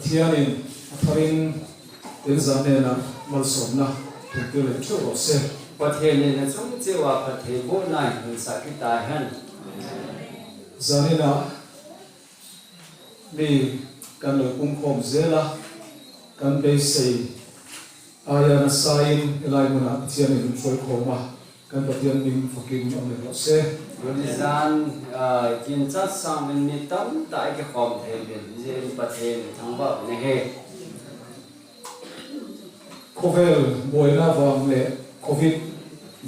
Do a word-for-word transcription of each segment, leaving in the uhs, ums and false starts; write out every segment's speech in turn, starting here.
Pathianin atharin in jan nena malsomna thumpi le thu ose. Pathianin achung cheh uva phatthei bohna hin sa kit tahen. Janina mi kan lo pung khom jela, kan beisei ahi a, nasain hilai muna Pathianin hung soi khom a, kan Pathian min phakin aum le ose. Tuni jan, ah, kin chat sang min mi tamtah i kikhom thei uvin, hijeh in Pathian thangvah uvin ahi. Khovel boina vang le covid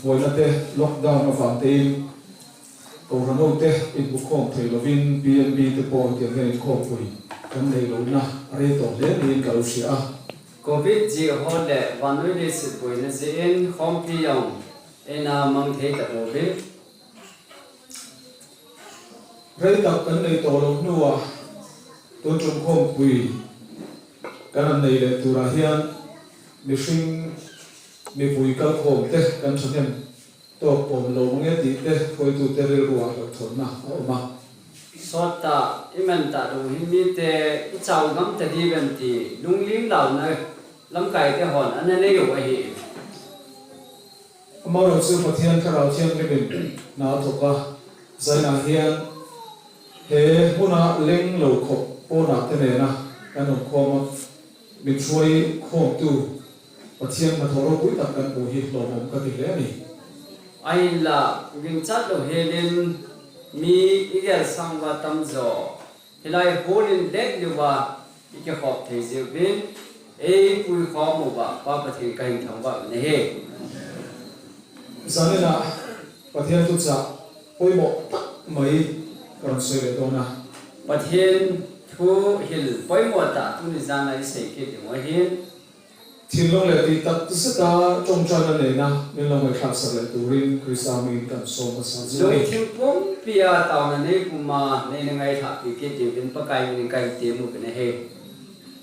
boina te, lockdown avang te in, kohran ho te in bu khom thei louvin, P M B te po tiang hian in khom pui kan nei louna a rei tawh hle niin ka lo hria a. Covid jeh ho le vannoi leiset boina jeh in khompi jong eina mang thei ta pouvin. Rei tak kan nei tawh lo hnuah, tun ṭum khawmpui kan han nei leh turah hian mihring mipui kal khawm te kan ṭhahnem tawk awm lo mang e tih te, khawitu te rilruah hlawhthawnna a awm a. Sawt ta, i man ta lo hi mite i chau ngam ta diu em tih lungling launa lamkai te hawn an nei u ahi. Amaherawhchu Pathian Thlarau Thianghlimin na a thawk a, zanin ah hian he hmuna leng lo khawp pawnah te nena kan awm khawm a, min hruai khawmtu Pathian hnathawh ropui tak kan hmu hi lawmawm ka ti hle a ni. Ahinla, ginchat lo helin mi i gel sang uva tam zaw. Hilai hall in let liuva i kikhawp thei ziu vin, ei pui khawm uva Pa Pathian ka hin thangvah uvin ahi. Zanin ah Pathian thuchah pawimawh tak mai ka rawn sawi leh dawn a. Pathian thu hil pawimawh tak tuni zana i sei kit ding u ahin. Thinlung leh tih tak zeta ṭawngṭaina neina min lo ngaihthlak sak leh turin Krista hmingin kan sawm ka sa zing a ni. Lungthim pumpia tauna nei puma neina ngaithlak pi kit dingin Pakai hmingin ka hin ti mu uvin ahi.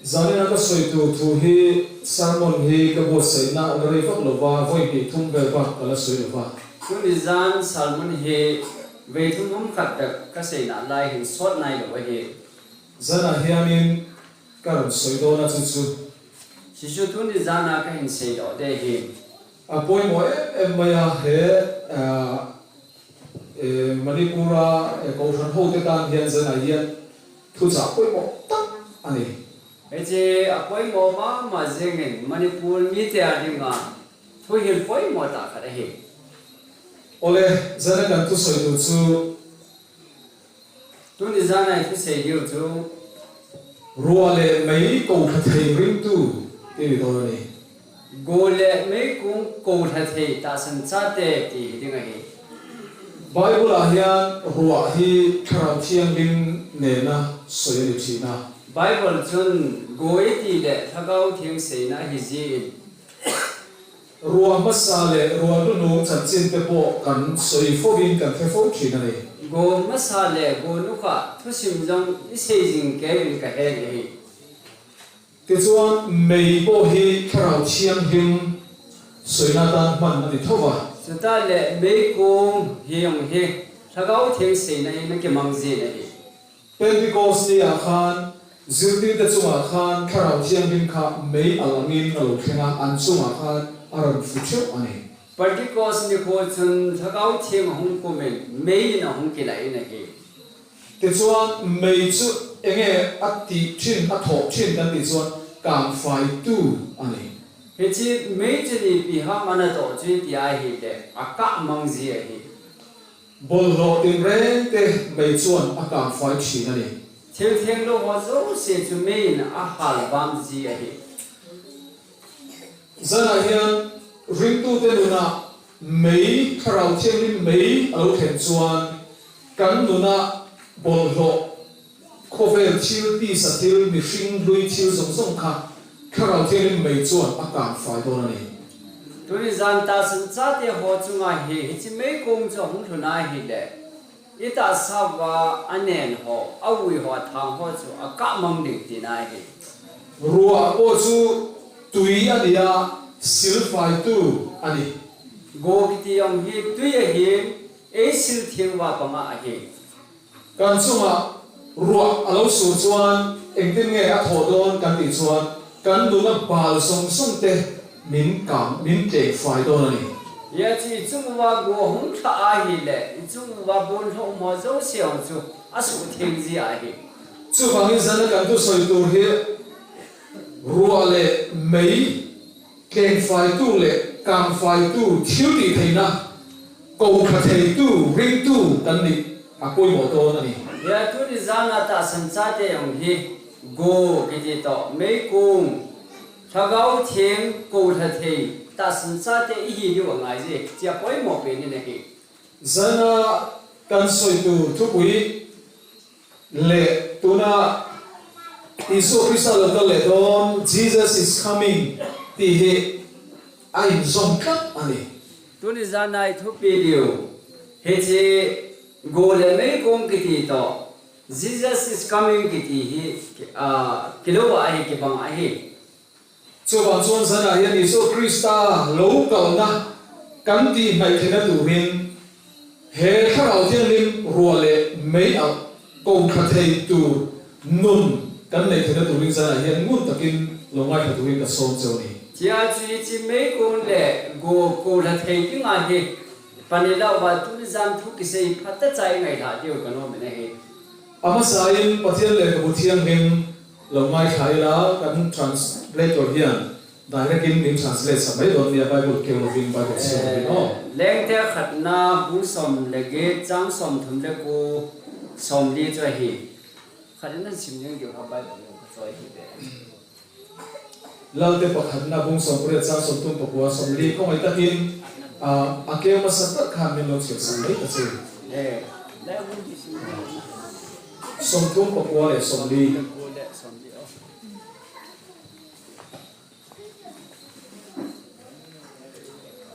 Zanin a ka sawitu thu hi sermon hi ka buatsaihna la rei vak lova, vawi hnih thum vel vak ka la sawi lova. Tuni zan sermon hi vei thum hum khat vek ka seina lai hin sawt nai lo ahi. Zana hianin ka rawn sawi dawn a chu chu. Chu chu tuni zana ka hin sei dawn ding ahi. A pawimawh em em mai a, he, ah, eh, Manipur-a, eh, kohhran ho te tan hian zana hian thuchah pawimawh tak a ni. Hiche a pawimawh mama zingin Manipur mite a dinga thuhil pawimawh tak khat ahi. Awle, zana kan thusawitu chu Tuni zana i thusei diu chu. Ruah leh mei kohla thei ringtu tih ni dawn a ni. Go leh meikung kohla thei tahsan chate tih hi ding ahi. Bible-ah hian ruah hi Thlarau Thianghlim nena sawi a ni ṭhin a. Bible chun go i tih leh Thlarau Thiang seina ahi ziin, ruah hmasa leh ruah nunung chanchin te pawh kan sawi fo in kan hre fo ṭhin a ni. Go hmasa leh go nukha thusim zong i sei zing kei in ka he ahi. Tichuan mei pawh hi Thlarau Thianghlim sawina tan hman a ni tho va. Chutah leh meikung hi zong hi Thlarau Thiang seina in a kimang zin ahi. Pentecost ni ah khan, zirtirte chungah khan Thlarau Thianghlim kha mei al angin a lo thleng a, an chungah khan a rawn fu theuh a ni. Pentecost nikho chun Thlarau Thiang a hung kumin mei in a hung kilah in ahi. Tichuan, mei chu enge a tih ṭhin, a thawh ṭhin kan tih chuan, kangfaitu a ni. Hiche mei chu ipi ham a na tawh chu i ti a hih leh, a kah mang zia hi. Bawlhhlawh tinrengte mei chuan a kangfai ṭhin a ni. Thil thenglo haw zosia chu mei in a hal vam zia hi. Zanah hian ringtute nunah mei, Thlarau Thianghlim mei a lo thlen chuan kan nunah bawlhhlawh, khawvel thil, tisa thil, mihring hlui thil zawng zawng kha Thlarau Thianghlim mei chuan a kangfai dawn a ni. Tuni zan tahsan chate haw chunga hi, hiche meikung chu a hung thlun a hih leh, i tahsa uva a nen haw, a ui haw, a thang haw chu a kah mang ding tina hi. Ruah pawh chu tui a ni a, silfaitu a ni. Go kiti ang hi tui ahin, ei sil thiang uva panga ahi. Kan chungah Ruah a lo su chuan engtin nge a thawh dawn kan tih chuan kan nuna bal zawng zawng te min kang, min tlengfai dawn a ni. Hia chu i chung uva go hung thlah a hi leh, i chung uva bun hlawh maw zo se ang chu a suh theng zia a hi. Chuvangin zana kan thusawi tur hi ruah leh mei tlengfaitu leh kangfaitu thil tih theihna, ko thla theitu, ringtu kan nih a pawimawh dawn a ni. Hia tuni zana tahsan chate ang hi go kiti tawh, meikung, Lhagao Thiang, ko thla thei, tahsan chate i hi diu a ngai zie, chia pawimawh penin a hi. Zana kan sawi tur thupui leh tuna Isu Krista lo kal leh dawn, Jesus is coming, tih hi a inzawm tlat a ni. Tuni zana i thupi diu, hichi go leh meikung kiti tawh, Jesus is coming kiti hi, ah, kilo a hi, kibang a hi. Chuvang chuan zana hian Isu Krista lo kalna kan tih hnaih theihna turin he Thlarau Thianghlim ruah leh mei a ko thla thei tur nun kan nei theihna turin zana hian ngun takin lo ngaithla turin ka sawm cheu a ni. Chia chu hichi meikung leh go ko thla thei dinga hi pani lauva tuni zan thu kisei phat ta chai ngaithla diu kan awm in a hi. A hmasain Pathian lehkhabu thianghlim lo ngaithla ila kan translator hian direct in min translate sak mai dawn nia, Bible keu lovin Bible siam lovin aw. Lengte khatna bung sawm le giat chang sawmthum le ku, sawmli chu a hi. Khat in nan sim ding diu kha Bible lo ka chawi hi ve. Lalte pakhatna bung sawmpariat chang sawmthum pakua, sawmli khawngaih takin, ah, a keu hmasa tak khan min lo chhiarsak mai ta che. Sawmthum pakua leh sawmli.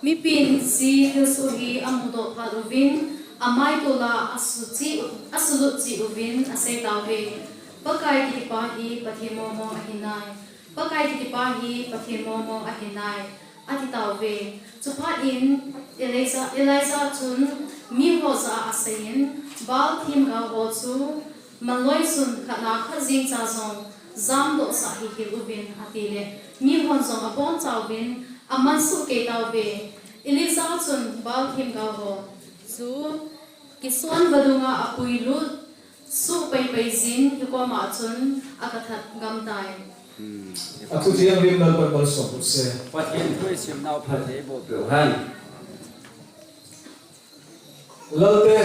Mipin hiche thilsoh hi amudoh phat uvin, amaitol'a asuchih, asulut chih uvin asei tauve, Pakai kitipa hi Pathen momo ahinai. Pakai kitipa hi Pathen momo ahinai, ati tauve. Chuphat in Elijah, Elijah chun miho jah a aseiyin, Baal themgao ho chu Manloi sun khatna khat jeng cha jong jamdohsah hihil uvin, ati le, mihon jong abonchauvin amansuh kei tauve. Elijah chun Baal themgao ho chu kisuan vadunga apuilut suh paipai jin, hikoma chun akathat gamtai. A thu thianghlim Lalpan malsawm lut se. Pathen thu i simnau phatthei boh peuh hen. Lalte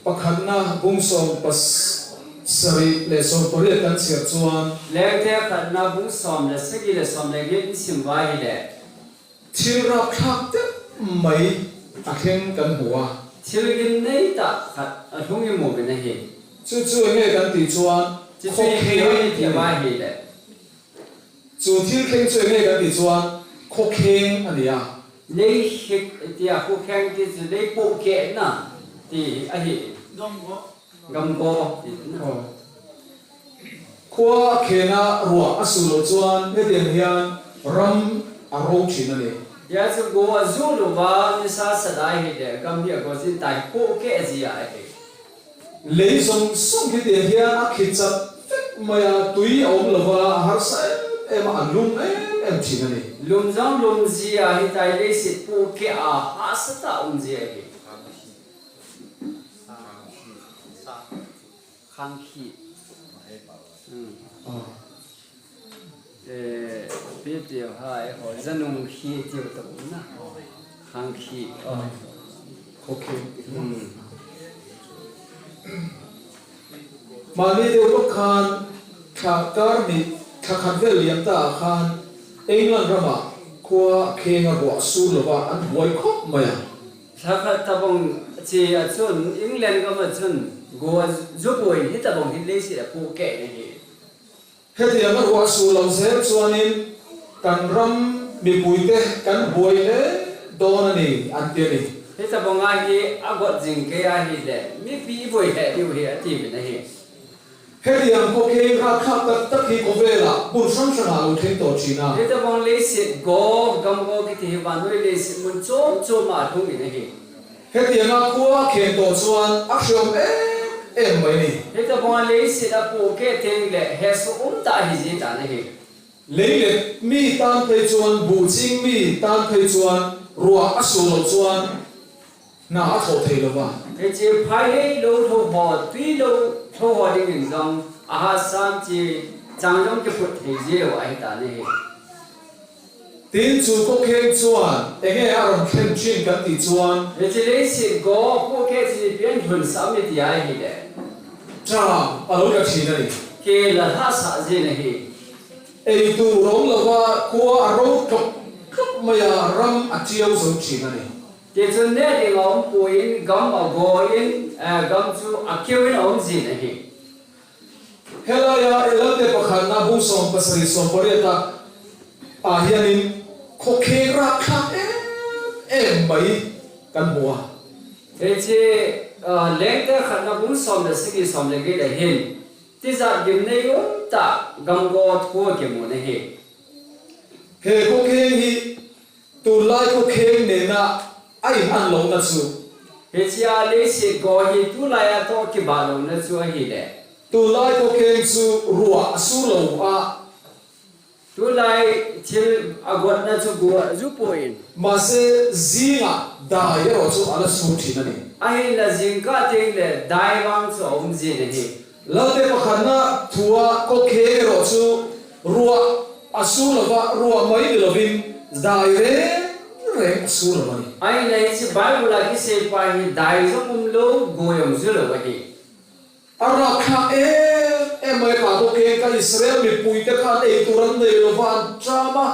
pakhatna bung sawm pas-, sarih leh sawm pariat kan chhiar chuan. Lengte khatna bung sawm le sagi le sawm le giat in sim uva ahile. Thil rapthlak tep mai a thleng kan hmu a. Thil gimnei tah khat a thleng i hmu uvin ahi. Chu chu enge kan tih chuan. Chu chu khawkheng i ti uva ahile. Chu thil thleng chu enge kan tih chuan khawkheng a ni a. Lei hrik tia khawkheng ti chu lei pohkehna ti ahi. Gamgaw ti na. Aw. Khua a khenna ruah a suh loh chuan hetiang hian ram a ro ṭhin a ni. Hia chu go a zuh lova nisa sat a ahile gam hi a go zin tai, pohkeh zia ahi. Lei zawng zawng hi tiang hian a khichat vek mai a, tui a awm lova, a harsa em em a, a lum em em ṭhin a ni. Lum zawng lum zia hi tai, leiset pohkeh a, hahsa ta um zia hi. Khangkhih. Hmm. Ah. Eh, pi tiu ha, eh, ho, zanung khi tiu ta um na. Khang khi. Oh. Okay. Hmm. Mahni deuh lawk khan, thla kar ni, thla khat vel liam ta khan, England ramah khua khenga ruah sur lova an buai khawp mai a. Thla khat tabang chi a chun, England gam a chun, go zu buai hi tabang hi leiset a pohkeh na hi. Hetiang a ruah sur lo zel chuanin kan ram mipuite kan buai hle dawn a ni, an ti a ni. Hitabang a hi a got zing kei ahile, mipi i buai hle diu hi a ti min a hi. Hetiang khawkheng rapthlak tak tak hi khawvelah hmun hrang hrangah lo thleng tawh ṭhin a. Hitabang leiset go, gam go kiti hi vannoi leiset hmun chuam chuamah a thleng min a hi. Hetianga khua khen tawh chuan a hreawm em em mai ni. Hitabang leiset a pohkeh teng le hesoh umtah hiji tan ahi. Leilet mi tan phei chuan, buhching mi tan phei chuan, ruah a sur lo chuan, hna a thawh thei lo va. Hiche phai hei lo tho haw, tui lo tho haw dingin zong, a ha sam chi chang zong kiphut thei ji lo ahi ta ni hi. Tin chu khawkheng chuan, enge a rawn thlen ṭhin kan tih chuan. Hiche leiset gaw, pohkeh chi pian hun sam i ti a hi le. Ṭam a lo la ṭhin a ni. Ke la hla sa zin a hi. Ei tur awm lova, khua a ro tlawk tlawk mai a, ram a ṭiau zo ṭhin a ni. Tichun neh ding a awm puin, gam a gawin, eh, gam chu a keuin a awm zin a hi. Helaia Lalte pakhatna bung sawm pasarih sawm pariat a, a hianin khawkheng rapthlak em em mai kan hmu a. Hiche, ah, Lengte khatna bung sawm le sagi sawm le get a hin, tizat gimnei um ta gamgaw thu a kimu na hi. He khawkheng hi Tulai khawkheng nena a in an lohna chu. Hichia leiset gaw hi tulai a tawh kibah lohna chu ahi le. Tulai khawkheng chu ruah a sur lo a. Tulai thil a gotna chu guah zu puin. Mahse zinga dai erawh chu a la sur ṭhin a ni. Ahinla zingkah teng le dai vang chu a um zin a hi. Lalte pakhatna thua khawkheng erawh chu ruah a sur lova, ruah mai ni lovin dai reng reng a sur lo a ni. Ahinla hiche Bible a kisei pa hi dai zong um lo, guai zong zu lo ahi. A rapthlak em em mai kha khawkheng kha Israel mipuite kha an ei tur an nei lova an ṭam a,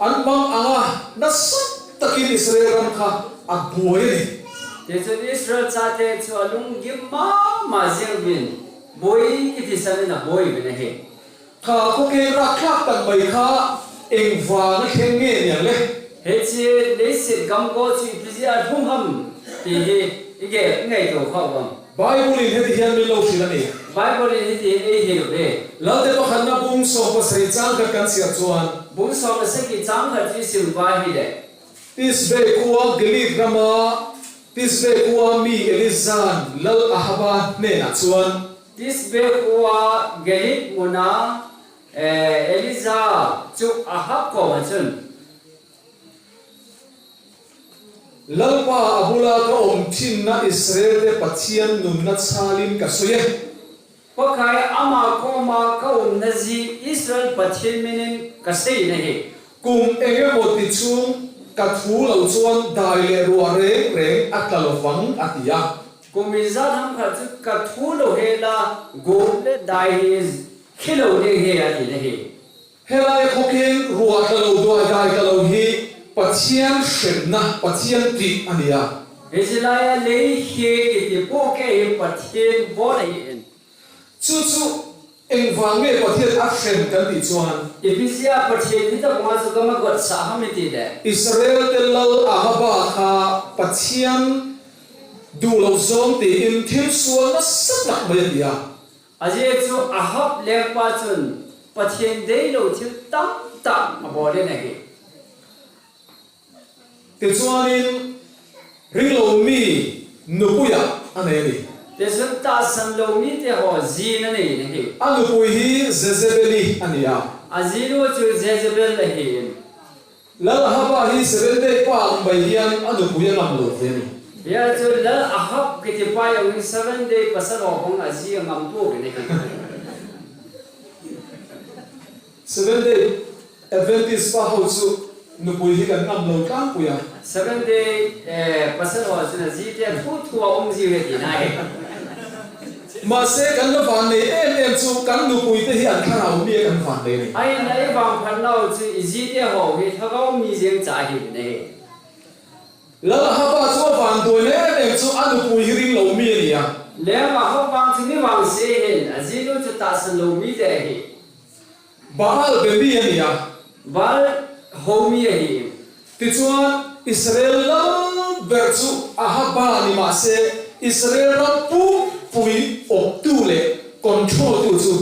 an mang anga nasa takin Israel ram kha a buai a ni. Tichun Israel chate chu a lunggim mama ziang uvin, buai kiti sanin a buai uvin ahi. Kha khawkheng rapthlak tak mai kha engvang a thleng nge niang le. Hiche leiset gamgaw chu ipi zia a tlung ham ti hi i ngaito kha u am? Bible in heti hian min lo hrilh a ni. Bible in heti hian ei hil uve. Lalte pakhatna bung sawm pasarih chang khat kan chhiar chuan. Bung sawm le sagi chang khat chu i sim uva hi le. Tisbe khua Gilead rama Tisbe khua mi Elija'n Lal Ahaba hnenah chuan. Tisbe khua Gilead muna, eh, Elija chu Ahab kawmah chun. Lalpa a bula ka awm ṭhinna Israelte Pathian nunna chhalin ka sawi e. Pakai ama kawma ka umna zi Israel Pathian minin ka sei na hi. Kum eng emaw ti chung ka thu lo chuan dai leh ruah reng reng a tla lo vang a ti a. Kum ijat ham khat chu ka thu lo hela gum le dai hi khi lo ding hi a ti na hi. Helai khawkheng ruah tla lo, duai dai tla lo hi Pathian hremna, Pathian tih a ni a. Hiche laia lei hi kiti pohkeh hi Pathian bawl ahi in. Chu chu engvang nge Pathian a hrem kan tih chuan. Ipi zia Pathian hitabanga chu gam a gawtsah ham i ti le. Israelte lal Ahaba kha Pathian duh lo zawng tiin thil sual nasa tak mai a ti a. Ajeh chu Ahab lengpa chun Pathian dei lo thil tam tak a bawl in ahi. Tichuanin ring lo mi nupuia a nei a ni. Tichun tahsan lo mite haw zi a nei in ahi. A nupui hi Jezebeli a ni a. A zinu chu Jezebel ahi in. Lal Ahaba hi Seventh Day pa a um bai hian a nupui a ngam lo ve a ni. Hia chu Lal Ahab kiti pa hi a um in Seventh Day pasal haw bang a zi a ngam pawh ve na hi. Seventh Day Adventist pa ho chu nupui hi kan ngam lo tlangpui a. Seventh Day, eh, pasal haw chun a zite thu thu a um zi ve ti na hi. Mahse kan la vannei em em chu kan nupuite hi an thlarau mi e kan vannei ni. Ahinla i vangphatnau chu i zite haw hi thlarau mi ziang cha hi nei. Lal Ahaba chu a vanduaina em em chu a nupui hi ring lo mi a ni a. Leng Ahab vang chu mi vangse hin a zinu chu tahsan lo mite ahi. Baal be mi a ni a. Baal ho mi ahi. Tichuan Israel lal ber chu Ahaba ni mahse Israel ram pumpui awptu leh control tu chu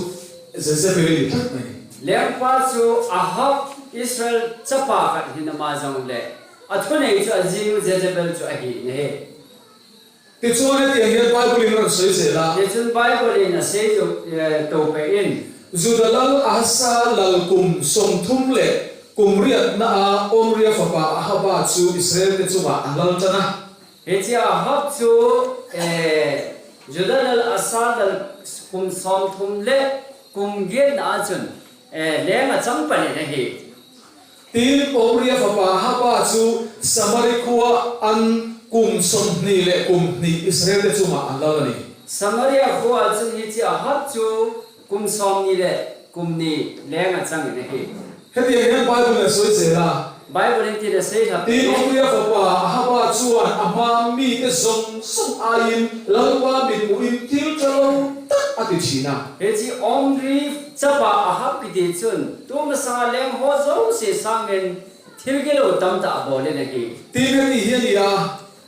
Jezebel ni tlat mai. Lengpa chu Ahab Israel chapa khat hi na ma zong le a thunei chu a zinu Jezebel chu ahi ne. Tichuan hetiang hian Bible in a rawn sawi zel a. Tichun Bible in a sei zo, eh, to peh in. Juda lal Ahasa lal kum sawmthum leh kum riatna a Omria fapa Ahaba chu Israel te chungah a lal tan a. Hichia Ahab chu, eh, Juda lal Asa lal kum sawmthum leh kum giatna a chun, eh, leng a chang panin ahi. Tin, Omria fapa Ahaba chu Samari khua an kum sawmhnih leh kum hnih Israel te chungah a lal a ni. Samaria khua chu hichia Ahab chu kum sawmhnih leh kum hnih leng a changin ahi. Hetiang hian Bible in a sawi zel a. Bible in tin a sei hlak. Tin, Omria fapa Ahaba chuan a hma mite zawng zawng aiin Lalpa mitmuhin thil ṭha lo tak a ti ṭhin a. Hichi Omri chapa Ahab kiti chun, tu masanga leng ho zosia sangin thil gilo tam tah a bawlin ahi. Tin, heti hi a ni a.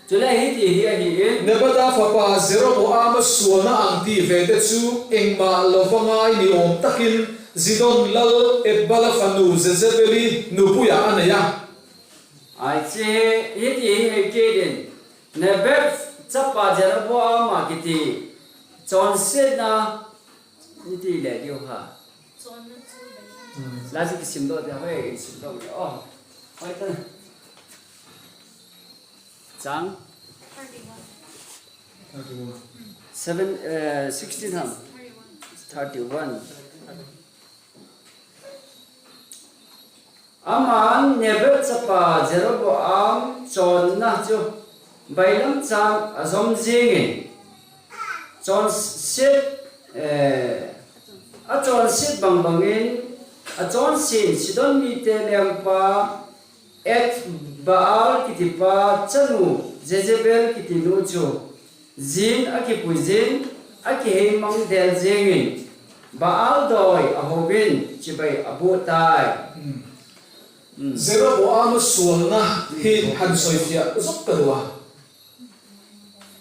Chule hiti hi ahi in. Nebata fapa Jeroboama sualna ang tih ve te chu engmah lovanga i ni awm takin Zidon lal Etbala fanu Jezebeli nupuiah a nei a. Ai che, hiti hi hei kei din. Nebat chapa Jeroboama kiti chawnsetna hiti le diu ha. Chawnna chu bai. Hmm. La chu kisim dawh te, hoi, kisim dawh le. Oh. Hoi ta. Chang? Thirty-one. Thirty-one. Seven, eh, sixteen ham? Thirty-one. Thirty-one. Aman Nebat chapa Jeroboam chawnna chu bailam chang a zawm zingin, chawnset, eh, a chawnset bang bangin, a chawnsen Sidon mite lengpa Etbaal kitipa chanu Jezebel kitinu chu zin a kipui zin, a kiheimang del zingin, Baal dawi a hovin chibai a buh tai. Hmm. Hmm. Jeroboam sualna hi han sawi fiah zok ka duh a.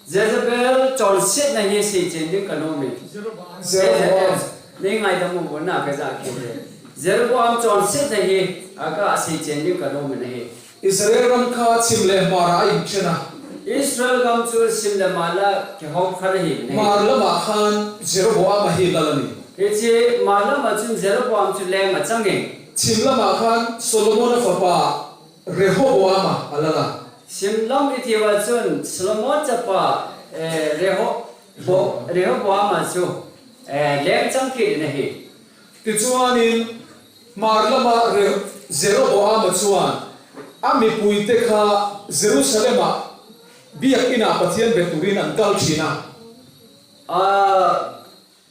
Jezebel chawnsetna hi seichen ding ka nuam e. Jeroboam. Jezebel. Nei ngaidam u, na ka za kei e. Jeroboam chawnsetna hi a ka seichen ding ka nuam e na hi. Israel ram kha chim leh hmar a a inṭhen a. Israel gam chu chim leh hmar la kihawm khat a hi ne. Hmar lamah khan Jeroboam a hi lal a ni. Hichi hmar lamah chun Jeroboam chu leng a chang e. Chim lamah khan Solomona fapa Rehoboam a lal a. Chim lam i ti uva chun Solomon chapa, eh, Reho-, Bo-, Rehoboam a chu, eh, leng chang kit na hi. Tichuanin, hmar lama Re-, Jeroboam a chuan a mipuite kha Jerusalem a biak ina Pathian be turin an kal ṭhin a. Ah,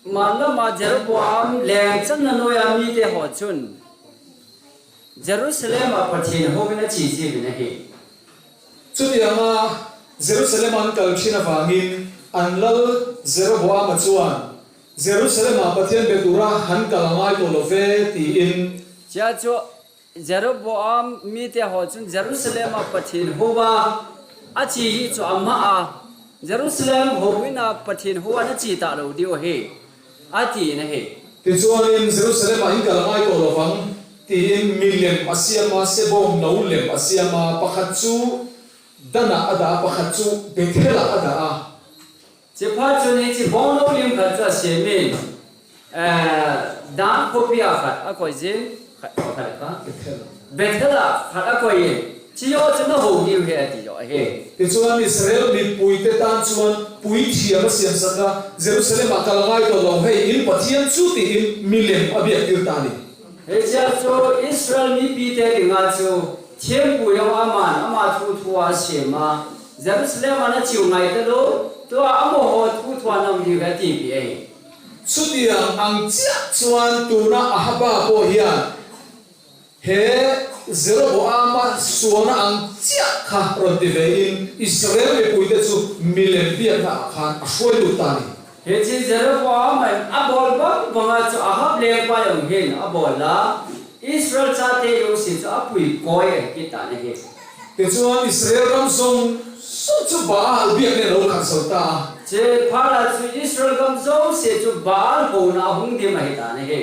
hmar lama Jeroboam leng channa nuaia mite haw chun Jerusalem a Pathian hovin a chi zingin a hi. Chutianga Jerusalem an kal ṭhin avangin an lal Jeroboam a chuan Jerusalem a Pathian be tura han kal a ngai tawh lo ve tiin. Chea chu Jeroboam mite haw chun Jerusalem a Pathian hova a chi hi chu a hma a, Jerusalem hovin a Pathian hova na chi ta lo diu hi. A ti na hi. Tichuanin Jerusalem a in kal a ngai tawh lo vang, tiin milem a siam a, sebawm no lem a siam a, pakhat chu Dan ah a dah a, pakhat chu Bethel ah a dah a. Chiphat chun hichi bawng no lim khat chu a siamin, eh, Dan khawpi ah khat a koi zin, khat, khat kha. Bethel. Bethel ah khat a koi in, chi yaw chu na ho diu hi a ti yaw a hi. Tichuan Israel mipuite tan chuan puithiam a siamsak a, Jerusalem ah kal ngai tawh lo hei in Pathian chu tiin milem a biak tir ta ni. Hichia chu Israel mipite dinga chu thiampui ho aman ama thu thu a siam a, Jerusalem ah na chiu ngai ta lo, tua amaho thu thu a nam diu hi a ti pi a hi. Chutiang ang chiah chuan tuna Ahaba pawh hian he Jeroboama sualna ang chiah kha rawn ti ve in Israel mipuite chu milem biakna ah khan a hruai lut ta ni. Hichi Jeroboam in a bawl bang banga chu Ahab lengpa jong hin a bawl la, Israel chate jong si chu a pui kawi a hi kit ta na hi. Tichuan Israel ram zawng zawng chu Baal biak nen lo khat zo ta a. Che phala chu Israel gam zawng si chu Baal hona a hung dim a hi ta na hi.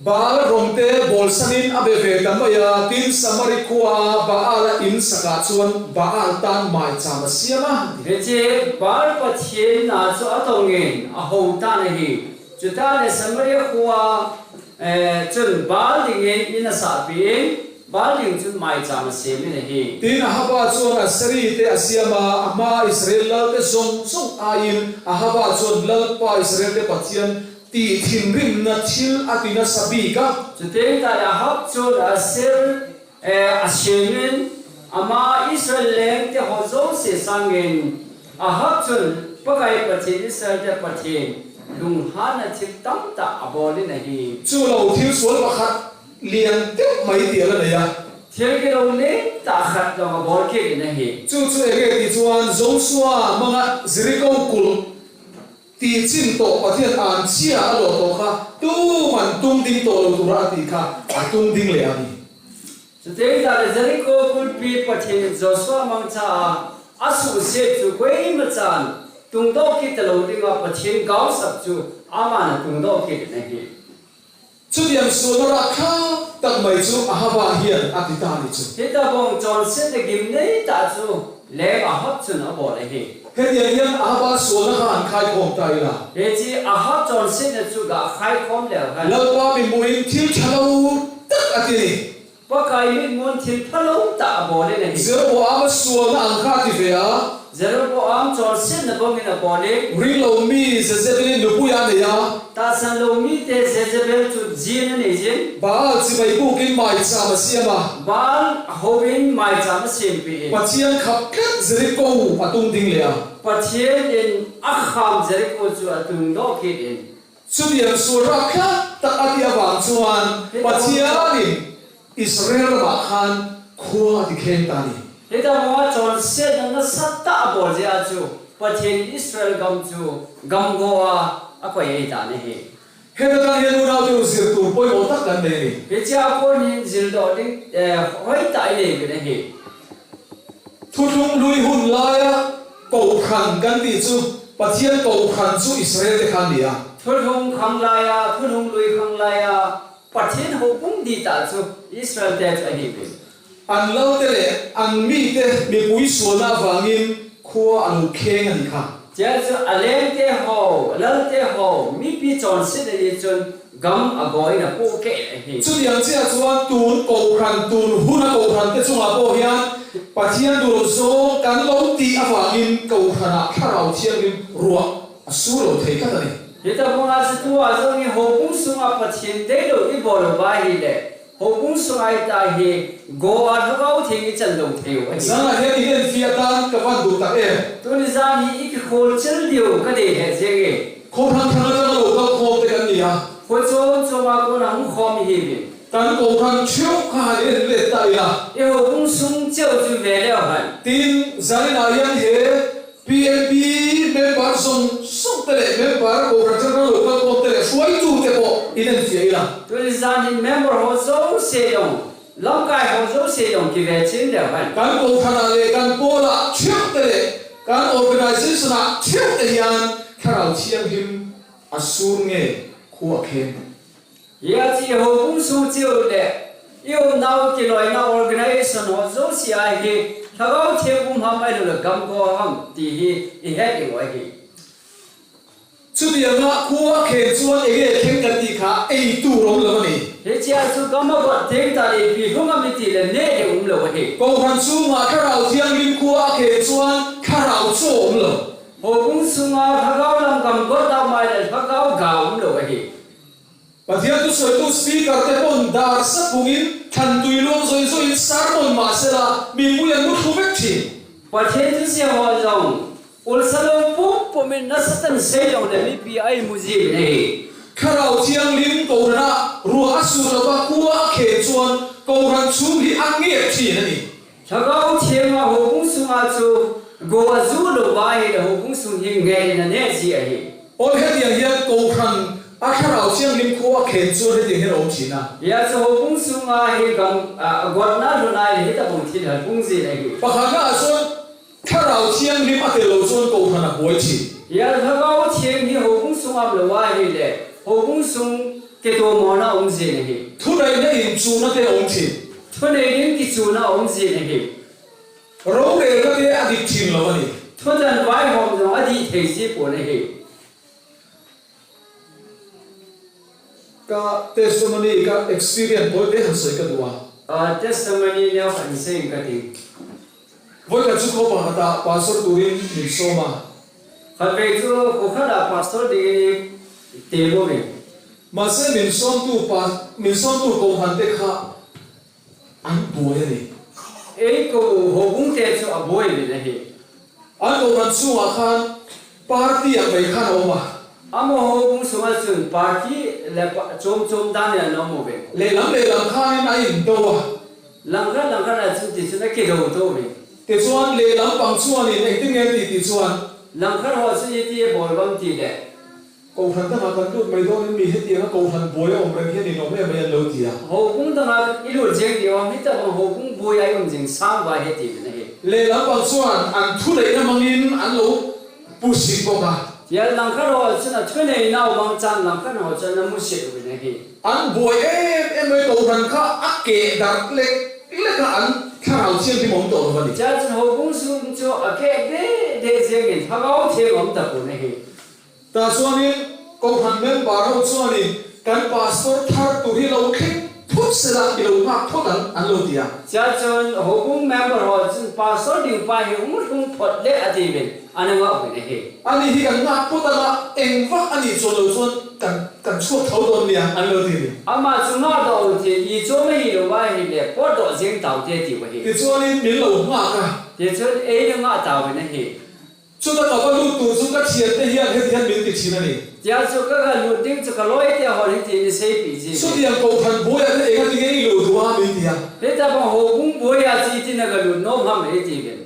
Baal rongte bolsan in a be ve ta mai a, tin Samari khua Baal a in sak a chuan Baal tan maicham a siam a. Hiche Baal Pathian na chu a tawng in a ho tan ahi. Chutah le Samaria khua, eh, chun Baal dingin in a sahpi in, Baal ding chun maicham a siam in ahi. Tin Ahaba chuan Aseri te a siam a, ama Israel lal te zawng zawng aiin Ahaba chuan Lalpa Israel te Pathian tih thinrimna thil a ti nasa bik a. Chuteng tah le Ahab chun Asher, eh, a siam in, ama Israel leng te ho zosia sangin Ahab chun Pakai Pathian, Israel te Pathian lunghanna thil tam tah a bawl in ahi. Chu lo thil sual pakhat lian deuh mai ti a la nei a. Thil kilawm lem tah khat lo a bawl kit in ahi. Chu chu enge ti chuan Joshua hmanga Jericho kulh tih chin tawh Pathian an chhia a lawh tawh kha, tuman tung ding tawh lo tura a tih kha a tung ding leh a ni. Chuteng tah le Jericho kulhpi Pathian in Joshua mangcha a, a suhsiat chu koima chan tungdawk kit ta lo dinga Pathian gausak chu aman a tungdawk kit in ahi. Chutiang sualna rah thlak tak mai chu Ahaba hian a ti ta ni chu. Hitabang chonsetna gimnei tah chu leng Ahab chun a bawl ahi. Hetiang hian Ahaba sualna kha han khaikhawm ta ila. Hiche Ahab chonsetna chu gah khaikhawm leh khan. Lalpa mitmuhin thil ṭha lo tak a ti ni. Pakai mitmun thil pha lo tah a bawl in ahi. Jeroboam sualna ang kha ti ve a. Jeroboam chonsetna bangin a bawl in. Ring lo mi Jezebel in nupui a nei a. Tahsan lo mite Jezebel chu zin a nei zin. Baal chibai bukin maicham a siam a. Baal hoin maicham a siampi in. Pathian khap tlat Jericho a tung ding leh a. Pathian in a kham Jericho chu a tungdawk kit in. Chutiang sual rah thlak tak a ti avang chuan Pathian in Israel ramah khan khua a ti khen ta ni. Hitabanga chonsetna nasa tah a bawl zia chu Pathian Israel gam chu gamgaw a a koi ei ta ni hi. Heta tan hian unaute zir tur pawimawh tak kan nei a ni. Hichea pawhin zir dawh ding, eh, hoi tak i nei ve na hi. Thuthlung lui hun laia kohhran kan tih chu, Pathian kohhran chu Israel te khan ni a. Thuthlung khang laia, thuthlung lui khang laia, Pathian houbung di tah chu Israel te chu a hi ve. An lal te leh an mi te mipui sualna avangin khua a lo kheng a ni kha. Chea chu a leng te ho, lal te ho, mipi chonset a ni chun gam a gaw in a puh keh a hi. Chutiang chea chuan tun kohhran, tun huna kohhran te chungah pawh hian Pathian duh loh zawng kan lo tih avangin kohhranah Thlarau Thianghlim ruah a sur lo thei tlat a ni. Hitabanga chu tuah zawngin houbung sungah Pathian dei lo i bawl lo va hi leh, houbung sunga i ta hi, gaw a Thlarau Thiang i chan lo thei u a hi. Zana hian i enfiah tan ka van duh tak em. Tuni zan hi i kikhawl chil diu ka dei leh ziang e. Khaw hrang hrang aṭanga lo kal khawm te kan ni a. Khaw chuang chuanga kona hung khawm i hi ve. Kan kohhran cheu kha han en let ta ila. I houbung sung cheu chu ve leu han. Tin, zaninah hian he P N P member zawng zawng te leh member kohhran aṭanga lo kal khawm te leh hruaitu te pawh in enfiah ila. Tuni zan hin member ho zosia jong, lamkai ho zosia jong kive chin leu han. Kan kohhranah leh kan pawlah theuh te leh kan organization-ah theuh te hian Thlarau Thianghlim a sur nge khua a khen. Hia chu i houbung sung cheu leh i umnau kilawina organization ho zosia hi Thlarau Thianghlim um ham ahiloleh gam gaw ham tih hi i het ding u ahi. Chutianga khua a khen chuan enge khen kan tih kha ei tur awm lo a ni. Hichea chu gam a gawt thei ta leh pi hlung a mi tih leh neh ding um lo ahi. Kohhran chhungah Thlarau Thianghlim khua a khen chuan thlarau chu a awm lo. Houbung sunga Thlarau lam gam gawt dau mai leh Thlarau ga um lo ahi. Pathian thusawitu speaker te pawn dar sa pungin thlan tui luang zawi zawiin sermon mah sela, mipui an mu thlu vek ṭhin. Pathian thusia ho zong ulsa lo pum pumin nasa tan sei lo le mipi a imu zin ahi. Thlarau Thianghlim kohranah ruah a sur lova khua a khen chuan kohran chhung hi a ngep ṭhin a ni. Thlarau Thianga houbung sunga chu go a zu lo va hi le houbung sung hi ngei in a neh zi ahi. Aw, hetiang hian kohran a Thlarau Thianghlim khua a khen chuan hetiang hian a awm ṭhin a. Hia chu houbung sunga hi gam, a, a gawtna hlun ai le hita bang thil hal pung zin ahi. Pakhatna ah chuan Thlarau Thianghlim a tel lo chuan kohran a buai ṭhin. Hia Thlarau Thiang hi houbung sunga lo va hi le houbung sung Kitomona um jin ahi. Thuneina in chuna te um jin. Thuneina in kichuna um jin ahi. Rorelna te adik jin lou ahi. Thutan vaihom jong adih thei ji pon ahi. Ka testimony, ka experience boi te han sei ka dua. A testimony neo khat sei ka ti. Voi khat chu kho pakhat a pastor turin min som a. Khatvei chu kho khat a pastor dingin i te bou ve. Mahse, min somtu pa, min somtu kho khat te kha an boi ahi. Ei kho houbung te chu aboi ve ahi. An kho khat sunga khan party a pai khan a um a. Amaho houbung sunga chun party le pa, chom chom dan in ana um ve. Lehlam lehlam khan in a in do a. Langkhat langkhat a chun ti chun akido to ve. Tichuan lehlam pang chuan in engtin nge ti ti chuan. Langkhat ho chu iti bol vang ti le. Kho khat dang a kan lut mai dawn in mi heti anga kho khat boi a um reng hian in awm em mai an lo ti a. Houbung dang a i lut jeng ti awm hi ta bang houbung boi a i um jeng sang va heti min ahi. Lehlam pang chuan an thuneihna mangin an lo pusit bawk a. Tia langkhat ho chun a thuneihna mangchan langkhat ho chuan a musit uvin ahi. An buai em em mai, kho khat kha a keh darh lek lek a an Thlarau Thianghlim awm tawh lo a ni. Tia chun houbung sung chu a keh de de zengin Thlarau Thiang awm ta pawh ahi. Tah chuanin kho khat member ho chuanin kan pastor thar tur hi lo thleng phawt sela i lo nghak phawt ang an lo ti a. Tia chun houbung member ho chun pastor ding pa hi hung thlung phawt le a ti vin. Ana ngah uvin ahi. Ani hi kan ngah phawt a, engvang ani chuan lo chuan kan, kan chhuak tho dawn nia, an lo ti ni. Ama chu ngah dawn ti, i chuan a hi lo va hi le, pawt dawh zing tau te ti va hi. Tichuan in min lo ngah ka. Tichuan ei na ngah tau vin ahi. Chuta ka va lut tur chu ka thiante hian hetihian min ti thin a ni. Tia chu ka ga lut ding chu ka lawite hon hi ti ni sei pi ji. Chutiang kho khat buai a te ka ti nge i lut ua min ti a. Heta bang houbung buai a chi ti na ga lut nawm ham ei ti vin.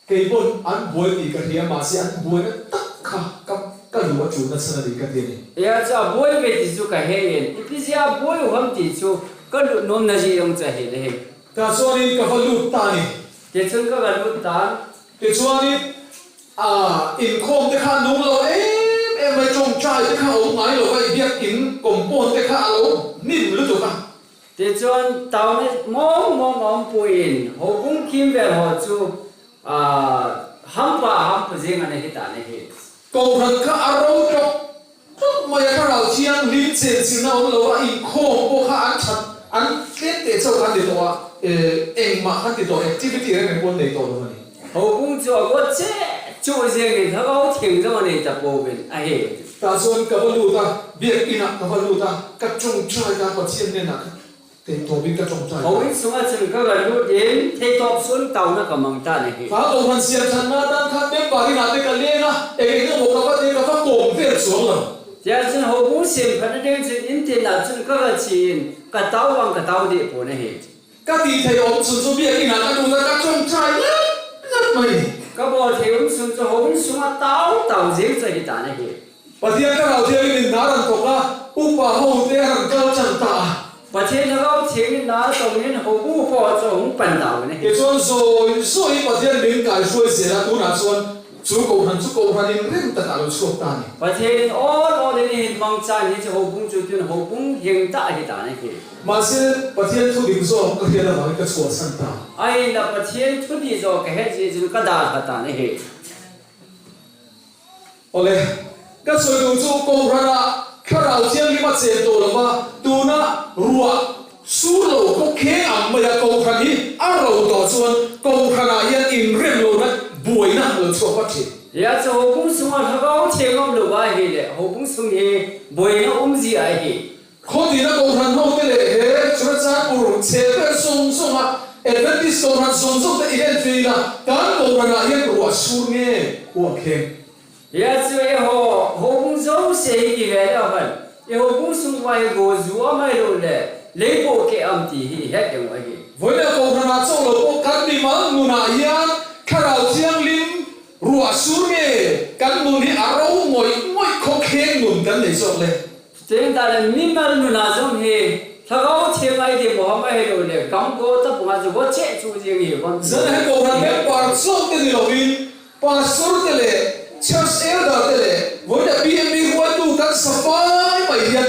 Kei pawn an buai ti ka hria, mahse an buaina tak kha ka, ka lu a chun a chhan a ni ka ti a ni. Ea chu a buai ve ti chu ka he in, ipi zia a buai u ham ti chu ka lut nuam na zia jong chu a he le he. Tah chuanin ka va lut ta ni. Tichuan ka va lut ta. Tichuanin, a, inkhawm te kha nung lo em em mai, ṭawngṭai te kha awm ngai lo a, i biak in compound te kha a lo nim lutuk a. Tichuan, taona mawng mawng a awm puin, houbung kimvel ho chu, a, hampa hampa zing ana hi ta na hi. Kho khat kha a ro ṭawk ṭawk mai a, Thlarau Thianghlim chenchilna awm lo a, inkhawm pawh kha an ṭhat, an tlem teh chauh kha an ti tawh a, eh, engmah kha an ti tawh, activity reng reng pawh an nei tawh lo a ni. Houbung chu a guat cheh chuh zingin Thlarau Thiang zong a nei ta pouvin a hi. Tah chuan ka va lut a, biak inah ka va lut a, ka ṭawngṭai ka Pathian hnenah ka theitawpin ka ṭawngṭai. Houin sungah chun ka va lut in, theitawp sun tauna ka mang ta na hi. Kha kho khat siam ṭhatna tan khan member inah te ka leng a, eng eng emaw ka va te ka va kawm vel chuang lo. Tia chun houbung siam khatna ding chun in tinah chun ka va chi in, ka tau vang ka tau deh pawh na hi. Ka tih theih awm chun chu biak inah ka lut a, ka ṭawngṭai ngat ngat mai. Ka bawl theih awm chun chu houin sungah tau tau zing chu a hi ta na hi. Pathian Thlarau Thianghlimin nar an tawk a, upa ho te an kal chang ta a. Pathian Thlarau Thianghlim nar tawngin houbung upa ho chu a hung pan ta u na hi. Tichuan zawi zawi Pathian min kaihruai zel a, tunah chuan chu kho khat chu kho khat in rem takah lo chhuak ta ni. Pathian in awl awl in a hin mangchan hi chu houbung chu tun houbung hing ta a hi ta na hi. Mahse, Pathian thu ding zawk ka hriat avangin ka chhuahsan ta. Ahinla Pathian thu ding zawk ka het zia chun ka dalha ta na hi. Awle, ka sawi duh chu kho khat a Thlarau Thianghlim a chen tawh lo va, tuna ruah sur lo kho kheng ang mai a kho khat hi a ro tawh chuan kho khat ah hian inrem lohna buaina lo chhuah vat ṭhin. Hia chu houbung sungah Thlarau Thiang awm lo va hi le, houbung sung hi buaina um zia a hi. Khaw tihna kho khat ho te leh he Churachandpur chhe vel zawng zawng a Adventist kho khat zawng zawng te i en ve ila, kan kho khat ah hian ruah sur nge, khuak hem. Hia chu eiho, houbung zosia hi kive leh a hman. I houbung sung uva hi go zu am ahilou le, lei poh keh am ti hi i het deuh ahi. Vawiina kho khat ah chauh lo pawh kan mimal nunah hian Thlarau Thianghlim ruah sur nge, kan nun hi a ro ngawih ngawih kho kheng nun kan nei zawk le. Chuteng tah le mimal nunah zawng hi Thlarau Thiang a i ding maw ham ahilou le, gamgo tapanga chu va cheh chu zing hi vang. Zan he kho khat member chauh te ni lovin, pastor te leh, church elder te leh, vawiina B M B hruaitu kan sa fai mai hian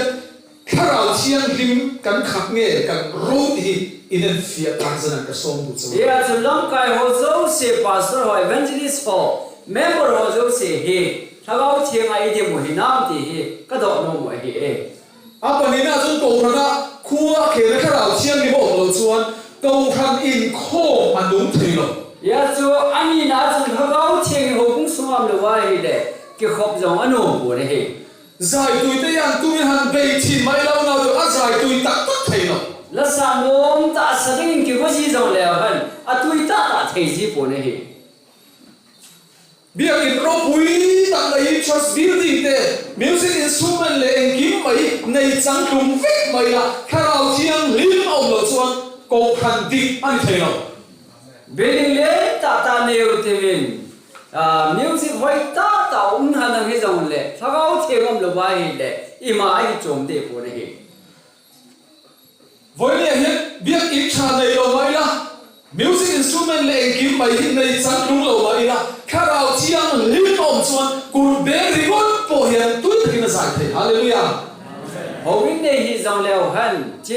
Thianghlim kan khak nge kan ro ti hi i nen fiah tah jeh in ka som bu chu. Hia chu lamkai ho jouse, pastor ho, evangelist ho, member ho jouse hi Lhagao Theng a i dim u hinam ti hi ka doh nom u ahi e. A panina chun kohran a khua khel a Thlarau Thianghlim a um lou chuan kohran inkhawm a nung thei lo. Hia chu a nina chun Lhagao Theng hi houbung sung a um lou ahile kikhop jong a nung pon ahi. Zaitui te hian tumin han bei thin mai lo nau chu a zaitui tak tak thei lo. La sa nuam ta sa dingin kigo ji jong leu hen a tui ta ta thei ji pon ahi. Biakin ropui tak lei church building te, music instrument leh engkim mai nei chang tum vek mai la, Thlarau Thianghlim a um lo chuan kohran dik a ni thei lo. Building lian tah tah nei u tivin, ah, music hoi tah tah um hang hi jong le, Lhagao Theng um lo va hi le, ima a hi chom de pon ahi. Voinia hian biak in ṭha nei lo mai la, music instrument leh engkim mai hi nei chang tum lo mai la, Thlarau Thianghlim a um chuan kut beng ringawt pawh hian tui takin a zai thei. Hallelujah. Ho in nei hi jong leu hen, chi,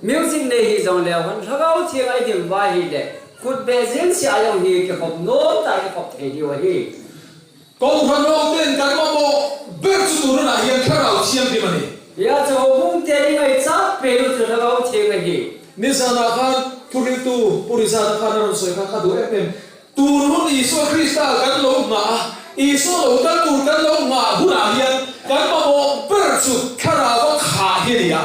music nei hi jong leu hen, Lhagao Theng a i dim va hi le, kut beng zing si a jong hi kikhop nuam ta kikhop thei diu ahi. Kohran ho ten kan mamawh ber chu tun hunah hian Thlarau Thianghlim a ni. Hia chu houbung te i ngaichat pen u chu Lhagao Theng ahi. Nizana khan thuhriltu Pu Rizana khan a rawn sawi kha kha duh em em. Tun hun Isua Krista kan lo ngah a, Isua lo kal tur kan lo ngah hunah hian kan mamawh ber chu Thlarau a khah hi a ni a.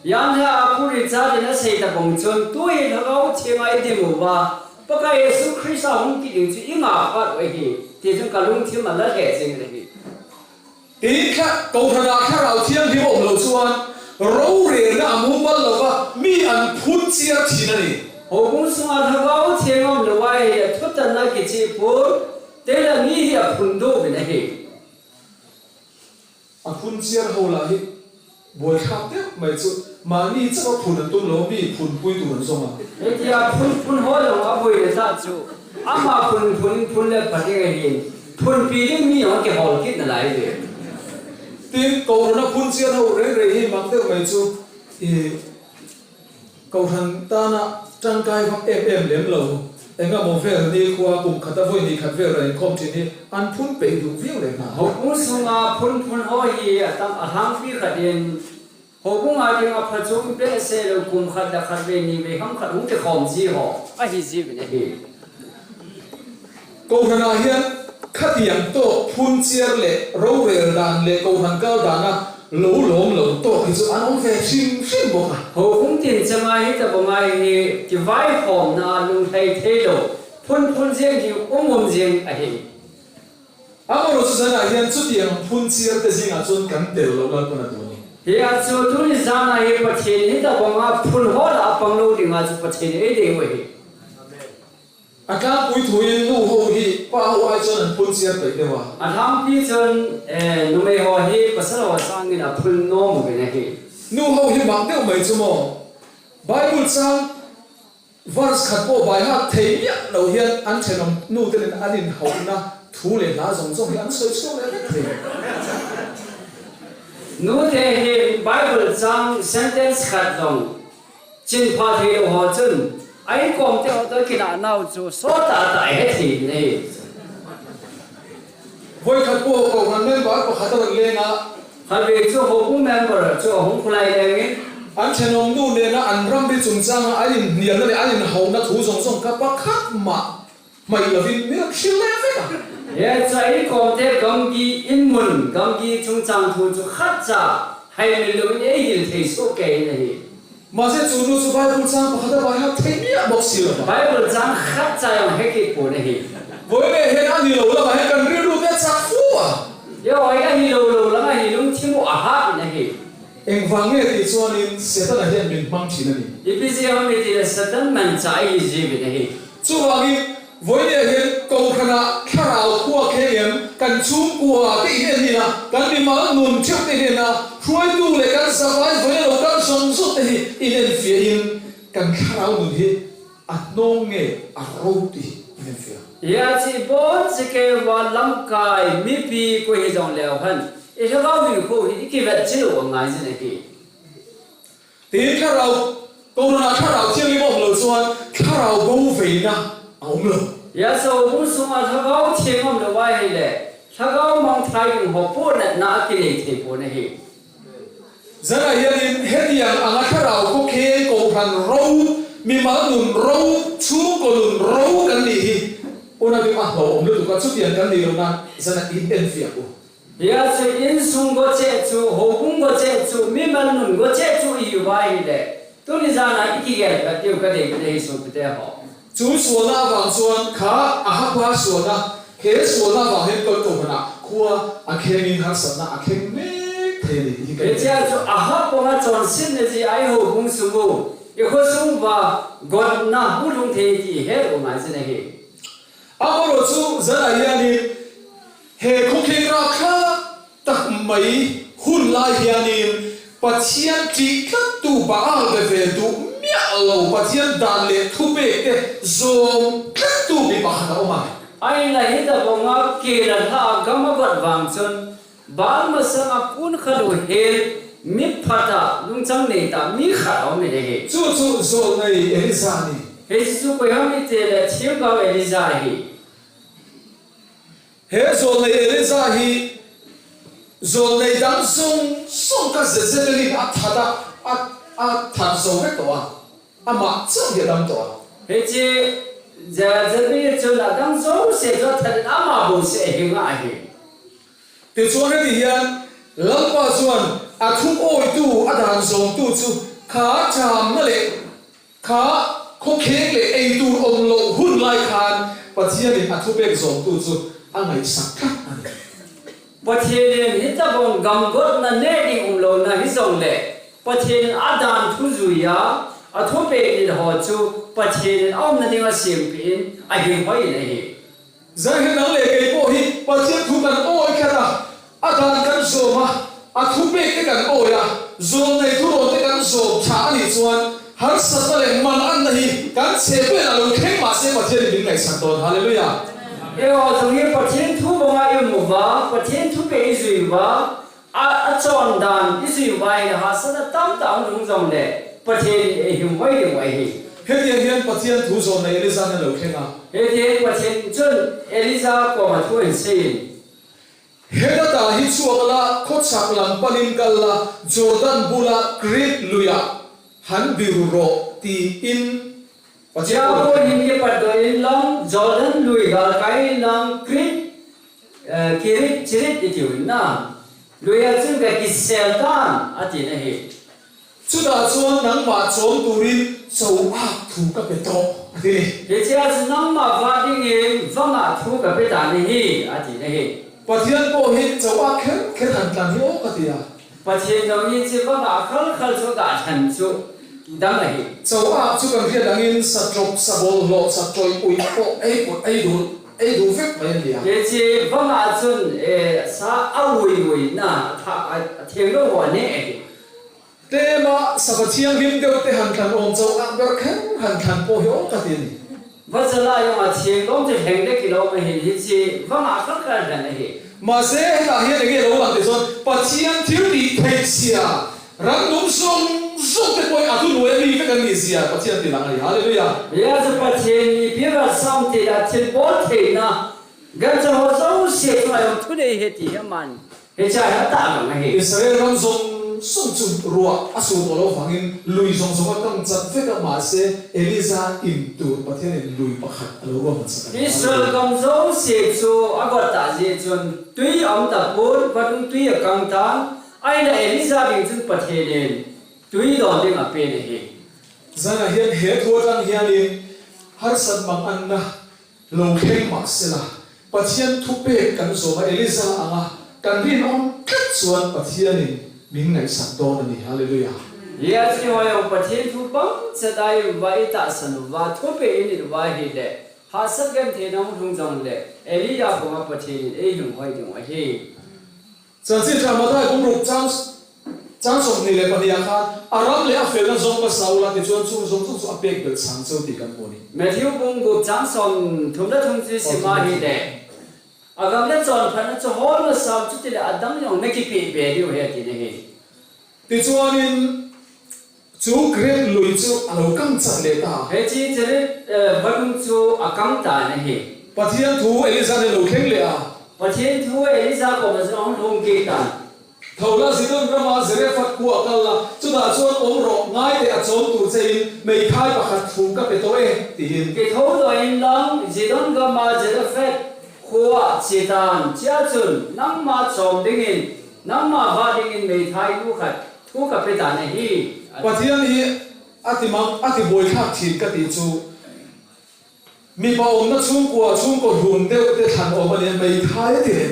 Hian hia Pu Richard in a sei ta bang chun, tu hi Lhagao Theng a i dim u va, Pakai Jesu Krista hung kit ding chu i ngah khat u ahi, ti chun ka lungthim a la hle zing le hi. Tin kha, kohran a Thlarau Thianghlim a um lo chuan, rorelna a mu mal lo va, mi an phun chiar thin a ni. Houbung sunga Lhagao Theng a um lo a hi, a thutanna kichih phun, te la mi hi a phun duh vin ahi. A phun chiar ho lah hi buaithlak deuh mai chu, mahni chauh a phun an tum lo, mi phunpui tur an zawng a. Hitia phun, phun ho jong a buai le ta chu, ama phun, phun, phun le pha ding ahin, phunpi ding mi jong a kihawl kit nalai ve. Tin, kohran a phun chiar ho rei rei hi mak deuh mai chu, i, Kohran tana ṭangkai vak em em lem lo. Engemaw vel ni khua kum khata vawi hnih khat vel rahin khawm ṭhin hi an phun peih duh viau leh hna. Houbung sunga phun phun ho hi a tam a hlangpi khatin houbung a ding a pha chung behseh lo kum khat le khat vei ni vei ham khat hung ti khawm ji ho ahi ji vin ahi. Kohran ah hian khatiang tawk phun chiar leh rorel dan leh kohran kal dana lo lawm lo tawk hi chu an awm ve hrim hrim bawk a. Hohung tin changa hi ta banga hi kivaihawmna a lunghei thei lo phun phun zing hi um um zing ahi. Amaherawhchu zanah hian chutiang phun chiar te zingah chuan kan tel lo Lalpan a duh a ni. Hia chu tuni zana hi Pathian hi ta banga phun ho lah a pang lo dinga chu Pathian ei dei u ahi. A tlangpui thuin nu ho hi pa ho ai chuan an phun chiar peih deuh a. A tlangpi chuan, eh, numei ho hi pasal ho sangin a phun nuam uvin ahi. Nu ho hi mak deuh mai chu maw? Bible chang verse khat pawh by heart thei miah lo hian an ṭhenawm nu tenin an inhauhna thu leh hla zawng zawng hi an sawi chhuak leh vek thei. Nute hi Bible chang sentence khat zawng chin pha thei lo ho chun, a inkawmte ho toh kinah nau chu sawt tah tah a he thei nei. Vawikhat pawh kohran member pakhat a rawn leng a. Khatvei chu hohung member chu a hung khulai lengin. An ṭhenawm nu nena an ramri chungchanga an inhnialna leh an inhauhna thu zawng zawng kha pakhat mah hmaih lovin min rawn hrilh leh vek a. He chu a inkawmte gamgi inmun, gamgi chungchang thu chu khatcha haimil lovin ei hil thei suh kei in ahi. Mahse, chu nu chu Bible chang pakhat a by heart thei miah bawk si lo. Bible chang khatcha jong he kit pon ahi. Vawi nge hian a ni lo lamah hian kan rilru te a chak fu a. Hei, a ni lo lo lamah hi lungthim u a hat in ahi. Engvang nge tih chuanin Setana hian min hmang ṭhin a ni. Ipi zia ham i tih leh Satan manchah ahi ziakin ahi. Chuvangin, vawinia hian kohranah thlarau khua kheng em, kan chhungkua te in en ila, kan mimal nun theuh te hnena hruaitu leh kan zavai vawiina lo kal zawng zawng te hi in enfiahin, kan thlarau nun hi a hnawng nge, a ro tih hi in enfiah. Hia chi bawn chi kei va lamkai mipi koi hi zawng leu hen, i thlarau nun khu hi i kivet chi lo a ngai zin ahi. Tin thlarau, kohona thlarau thianghlim aum lou chuan thlarau bo veina a um lo. Hia chu houbung sunga Lhagao Theng aum lou ahile, Lhagao mangthai ding ho poh natna a kinei thei pon ahi. Zana hianin hetiang anga thlarau khawkheng kohhran ro, mimal nun ro, chhungkaw nun ro kan nih hi, una ding a hlauhawm lutuk a, chutiang kan nih loh nan zana in enfiah u. Hia chu insung goche chu, houbung goche chu, mimal nun goche chu i hiu ahile, tuni zana i kigel khat diu ka dei ka dei sopite ho. Chu sualna avang chuan kha a hapa sualna, he sualna avang hian kawlkohana khua a khengin harsatna a kheng mek thei a ni tih hi ka Hichea chu a hap pawng a chawnsinna zia i houbung sung u, i khaw sung uva gotna hmu lung thei tih i het u ngai zin ahi. Amaherawhchu zana hianin he khawkheng rapthlak tak mai hun lai hianin Pathian ṭih tlattu, Baal ve ve duh miah lo, Pathian dan leh thupekte zawm tlattu mi pakhat a awm a. Ahinla hita pawnga kila hla a gam a got vang chun Baal masanga kun kha lo hel, mi phata, lungchang nei ta mi khat a awm in ahi. Chu chu zawlnei Elija a ni. Hiche chu koi ham i ti le themgao Elija ahi. He zawlnei Elija hi zawlnei dang zawng zawng kha Jezebel in a that a, a, a that zo vek tawh a, amah chauh hi a dam tawh a. Hiche Jezebel chun a dang zosia chu a that in ama bosia a hing a ahi. Tichuan heti hian Lalpa chuan a thuawitu, a dan zawngtu chu kha chamna leh kha khawkheng leh ei tur awm loh hun lai khan Pathianin a thupek zawmtu chu a ngaihsak tlat a ni. Pathianin hitobang gamgotna neh ding awm lohna hi zawng leh Pathianin a dan thu zui a, a thupek nit ho chu Pathianin a awmna dinga siampihin a hing hoi in ahi. Zan hian nang leh kei pawh hi Pathian thu kan awi khat a, a dan kan zawm a, a thupek te kan awi a, zawlnei thurawn te kan zawm ṭha a nih chuan, harsatna leh manganna hi kan chhehvelah lo thleng mah se Pathianin min ngaihsak dawn. Hallelujah. Eiho zong hi Pathian thu banga i um uva, Pathian thupek i zui uva, a, a chawn dan i zui uva hi hahsatna tam tak a hung tung zawng leh Pathianin ei hing hoi ding ahi. Hetiang hian Pathian thu zawlnei Elija hian lo thleng a. Hetiang Pathian chun Elija kuama thu a hin seiin. He data hi chhuak la, khawchhak lam panin kal la, Jordan bula Krit luiah han biru rawh, tiin Pathian Tia pawh hin kipat dawhin lang, Jordan lui galkai lang, Krit, eh, Kirit, Chirit i tiu in na. Luiah chun ka kisel tan, a ti na hi. Chutah chuan nangmah chawm turin chawak thu ka pe tawh, a ti ni. Hichea chu nangmah va dingin vangah thu ka pe ta na hi, a ti na hi. Pathian pawh hi chawak kher kher han tlan hi aw ka ti a. Pathian dawng hi chu vangah khal khal chu a dah thlan chu dang a hi. Chawak chu kan hriat angin sa tawp, sa bawlhhlawh, sa tawih ui pawh ei pawt, ei duh, ei duh vek mai a ni a. Hiche vangah chun, eh, sa a ui ui na, a tha-, a, a theng lo haw a ne a hi. Tlema sapa thianghlim deuh te han thlan awm chauh a ber kher han thlan pawh hi awm ka ti a ni. Vachala jong a thianghlim te hleng dek in awm a hin hiche vangah khat khat han a hi. Mahse, hetah hian enge lo lang ti chuan Pathian thil tih theih zia, ram dum zawng zawng te pawhin a thunuai a mi vek an ni zia Pathian ti lang a ni. Hallelujah. Hia chu Pathian mipi ral sam tih a thil bawl theihna, gancha ho zosia chunga jong thunei he ti hi a man. Hichea hi a tah vang a hi. Israel ram zawng zawng chu ruah a sur tawh lo vangin lui zawng zawng a tang chat vek a, mahse, Elija in tur Pathianin lui pakhat a lo ruahman sak a ni. Israel gam zosia chu a got tah zia chun tui a awm ta pun, vadung tui a kang tan, ahinla Elija ding chun Pathianin tui dawn ding a pe a ni hi. Zana hian he thu atang hianin harsat manganna lo thleng mah sela, Pathian thupek kan zawm a, Elija anga kan rin awm tlat chuan Pathianin min ngaihsak dawn a ni. Hallelujah. Hia chu hoi ang Pathian thu pang chet a i um va, i tahsan uva, thupek i nit uva ahileh, hahsat gentheihna hung tlung zawng leh, Elija banga Pathianin ei hing hoi ding u ahi. Chanchin Ṭha Mathai bung ruk chang, chang sawmhnih leh pahnih ah khan, a ram leh a felna zawng hmasa ula, tichuan chung zawng zawng chu a pek belh chhang cheu tih kan hmu a ni. Matthew bung guk chang sawmthum leh thum chu i sim a hileh, a gam leh chawnphatna chu hawl hmasa u, chutileh a dang zawng na kipeh be diu ahi, a ti na hi. Tichuanin, Chu Krit lui chu alo kang chat le ta. Hiche Krit, eh, vadung chu akang tan ahi. Pathen thu Elijah in alo khen le a. Pathen thu Elijah koma chun ahung lhung kit tan. Thou la, Zidon gam a Zarephath khoa kal la, chutah chun um ro, ngai te, achom tu cheh in, meithai pakhat thu kape tauve, tin. Kithou doh in lang, Zidon gam a Zarephath khoa che tan, chea chun, nangma chom dingin, nangma vah dingin meithai nu khat thu kape tan ahi. Pathen hi ati mang, ati boi khat thil kati chu. Mipa umna chungkua, chungkua lhum deu te than um ahi, meithai ati le.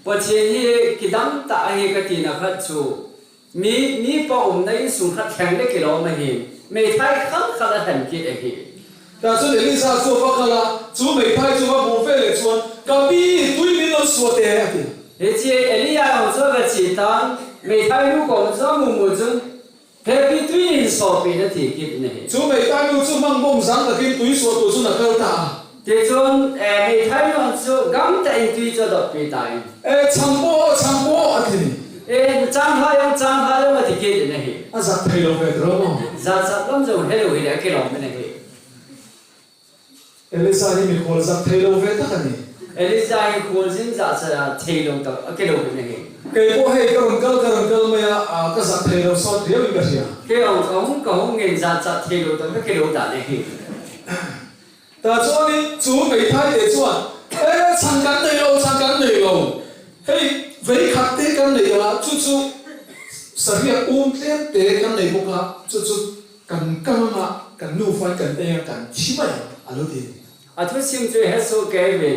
Pathen hi kidang tah ahi kati na khat chu. Mi, mipa umna insung khat lheng le kilom ahi. Meithai kham khat a than kit ahi. Tah chun Elijah chu avakal a, chu meithai chu amu ve le chun, ka pi, tui min lo suat e ati. Hiche Elijah chu aga che tan, meithai nu koma chu amu mu chun, He pi, tui in suat peh in ati kit in ahi. Chu meithai nu chu mang bong jang takin tui suat tu chu ana kal ta. Tichun, eh, meithai nu chu gangtah in tui chu adoh peh tan. Eh, chang po, chang po, ati. Eh, chang ha jong, chang ha jong ati kit in ahi. Ajat thei lou ve tro mo. Jachat lam jong helou hile akilom in ahi. Elijah hi mi kholjak thei lou ve tah ahi. Elijah hi kholjin jachat thei lou tah, akilou in ahi. Kei po hi ka run kal, ka run kal mai a, a, ka jat thei lou sot riau in ka hia. Kei jong ka hung, ka hung in jachat thei lou tah, ka kilou tan ahi. Tah chun chu meithai te chuan, "Eh, chang kan nei lou, chang kan nei lou." Hei, vei khat te kan nei a, chu chu, sariak um tlem te kan nei bawk a, chu chu kan kang a, kan nufa kan ei a, kan thi mai a, a lo ti. A thusim chu he su ke ve.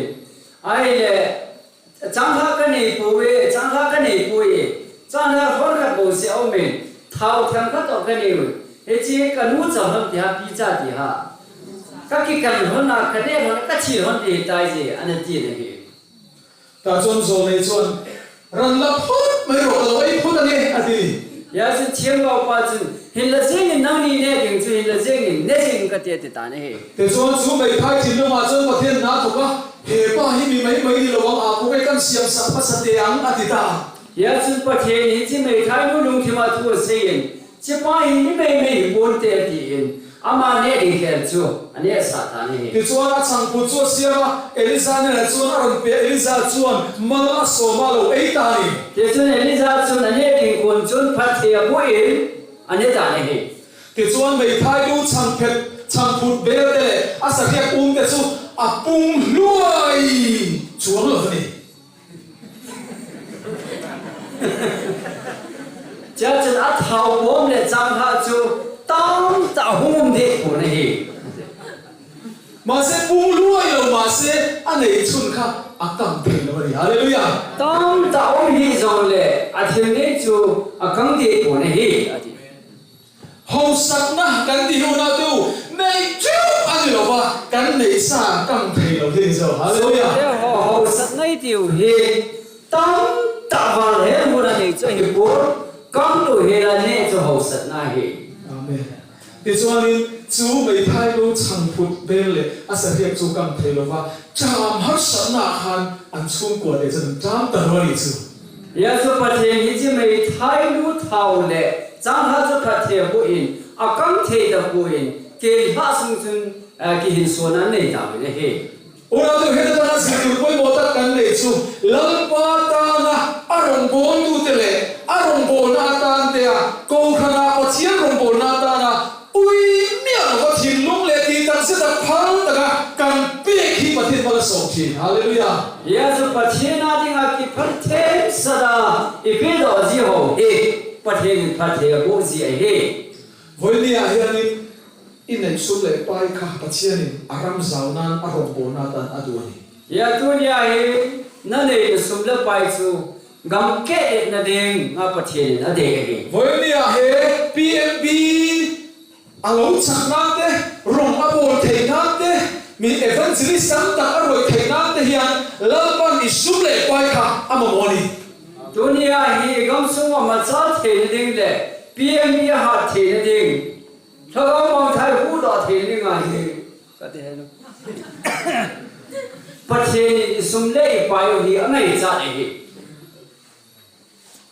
Ai le, chang ha ka nei pu ve, chang ha ka nei pu e. Chang ha hon khat bo se om e. Thau thang khat to ka nei u. He chi ka nu cha hon ti ha, pi cha ti ha. Ka ki kan hon na, ka ne hon, ka thi hon ti tai je, ana ti na hi. Tah chuan zawlnei chuan, "Ran la phawt mai rawh, ka lo ei phawt ange," a ti. Hia chun thiam lo pa chun, "Hin la zing in, nangni ne ding chu hin la zing in, ne zing ka ti," a ti tan ahi. Tichuan chu meithai thinlung ah chuan Pathian na thawk a, "He pa hi mi mai mai ni lo ang, a kum ei kan siam sak hmasa teh ang," a ti ta. Hia chun Pathian hi chu meithai nu lungthim a thu a seiin, Chupa hi ni mai mai hi pon te, tiin ama neh ding khel chu aneh sah tan ahi. Tichuan a changphut chu a siam a, Elijah neh a chuan a rawn pe a, Elijah chuan mal a sawm a lo ei ta a ni. Tichuan Elijah chuan aneh ding khun chuan phatthei a buin aneh tan ahi. Tichuan meithai nu changphet, changphut bel te leh a sariak um te chu a pung hluai chuang lo a ni. Chuan a thau bawm leh changha chu tam tah hung um deh pon ahi. Mahse, pung hluai lo, mahse, a nei chhun kha a kang thei lo a ni. Hallelujah. Tam tah um hi zawng leh a thil nei chu a kang deh pon ahi, a ti. Hausakna kan ti hi unau te u, nei teuh a ni lo va, kan neisa kang thei lo hi zo. Hallelujah. Te ho, hausakna i ti u hi, tam tah val hen hun a nei chu hi pon, kang lo hi la nei chu hausakna hi. Amen. Tichuanin, chu meithai nu changphut bel leh a sariak chu kang thei lo va, cham harsatna khan an chhungkua te chuan tam ta lo a ni chu. Hia chu Pathian hi chu meithai nu thau leh changha chu phatthei a buin, a kang thei ta buin, kei hla sung chun, eh, kihinsuan an nei ta uvin ahi. Unau te u, heta tana zirtir poimaw tak kan nei chu, Lalpa tana a rawngbawltu te leh a rawngbawlna atan te a, Kohhrana Pathian rawngbawlna atana, ui miah lova thinlung leh titang zeta phal taka kan pek hi Pathian mal a sawm ṭhin. Hallelujah. Hia chu Pathian a dinga kiphal themsat a i pe doh zi ho hi Pathian in phatthei a boh zi ahi. Vawinia hianin i neih sum leh pai kha Pathianin a ram zau nan, a rawngbawlna atan a duh a ni. Hia tunia hi na neih na sum le pai chu gam keh etna dinga Pathianin a dei ahi. Vawinia hi P M B a lo chak nan te, rawng a bawl thei nan te, mi evangelist tam tak a ruai thei nan te hian Lalpan i sum leh pai kha a mamaw a ni. Tunia hi gam sung a machal theina ding leh P M B a hat theina ding, Lhagao mangthai huhdah theina ding a hi, ka ti helo. Pathianin i sum leh i pai u hi a ngaichat ahi.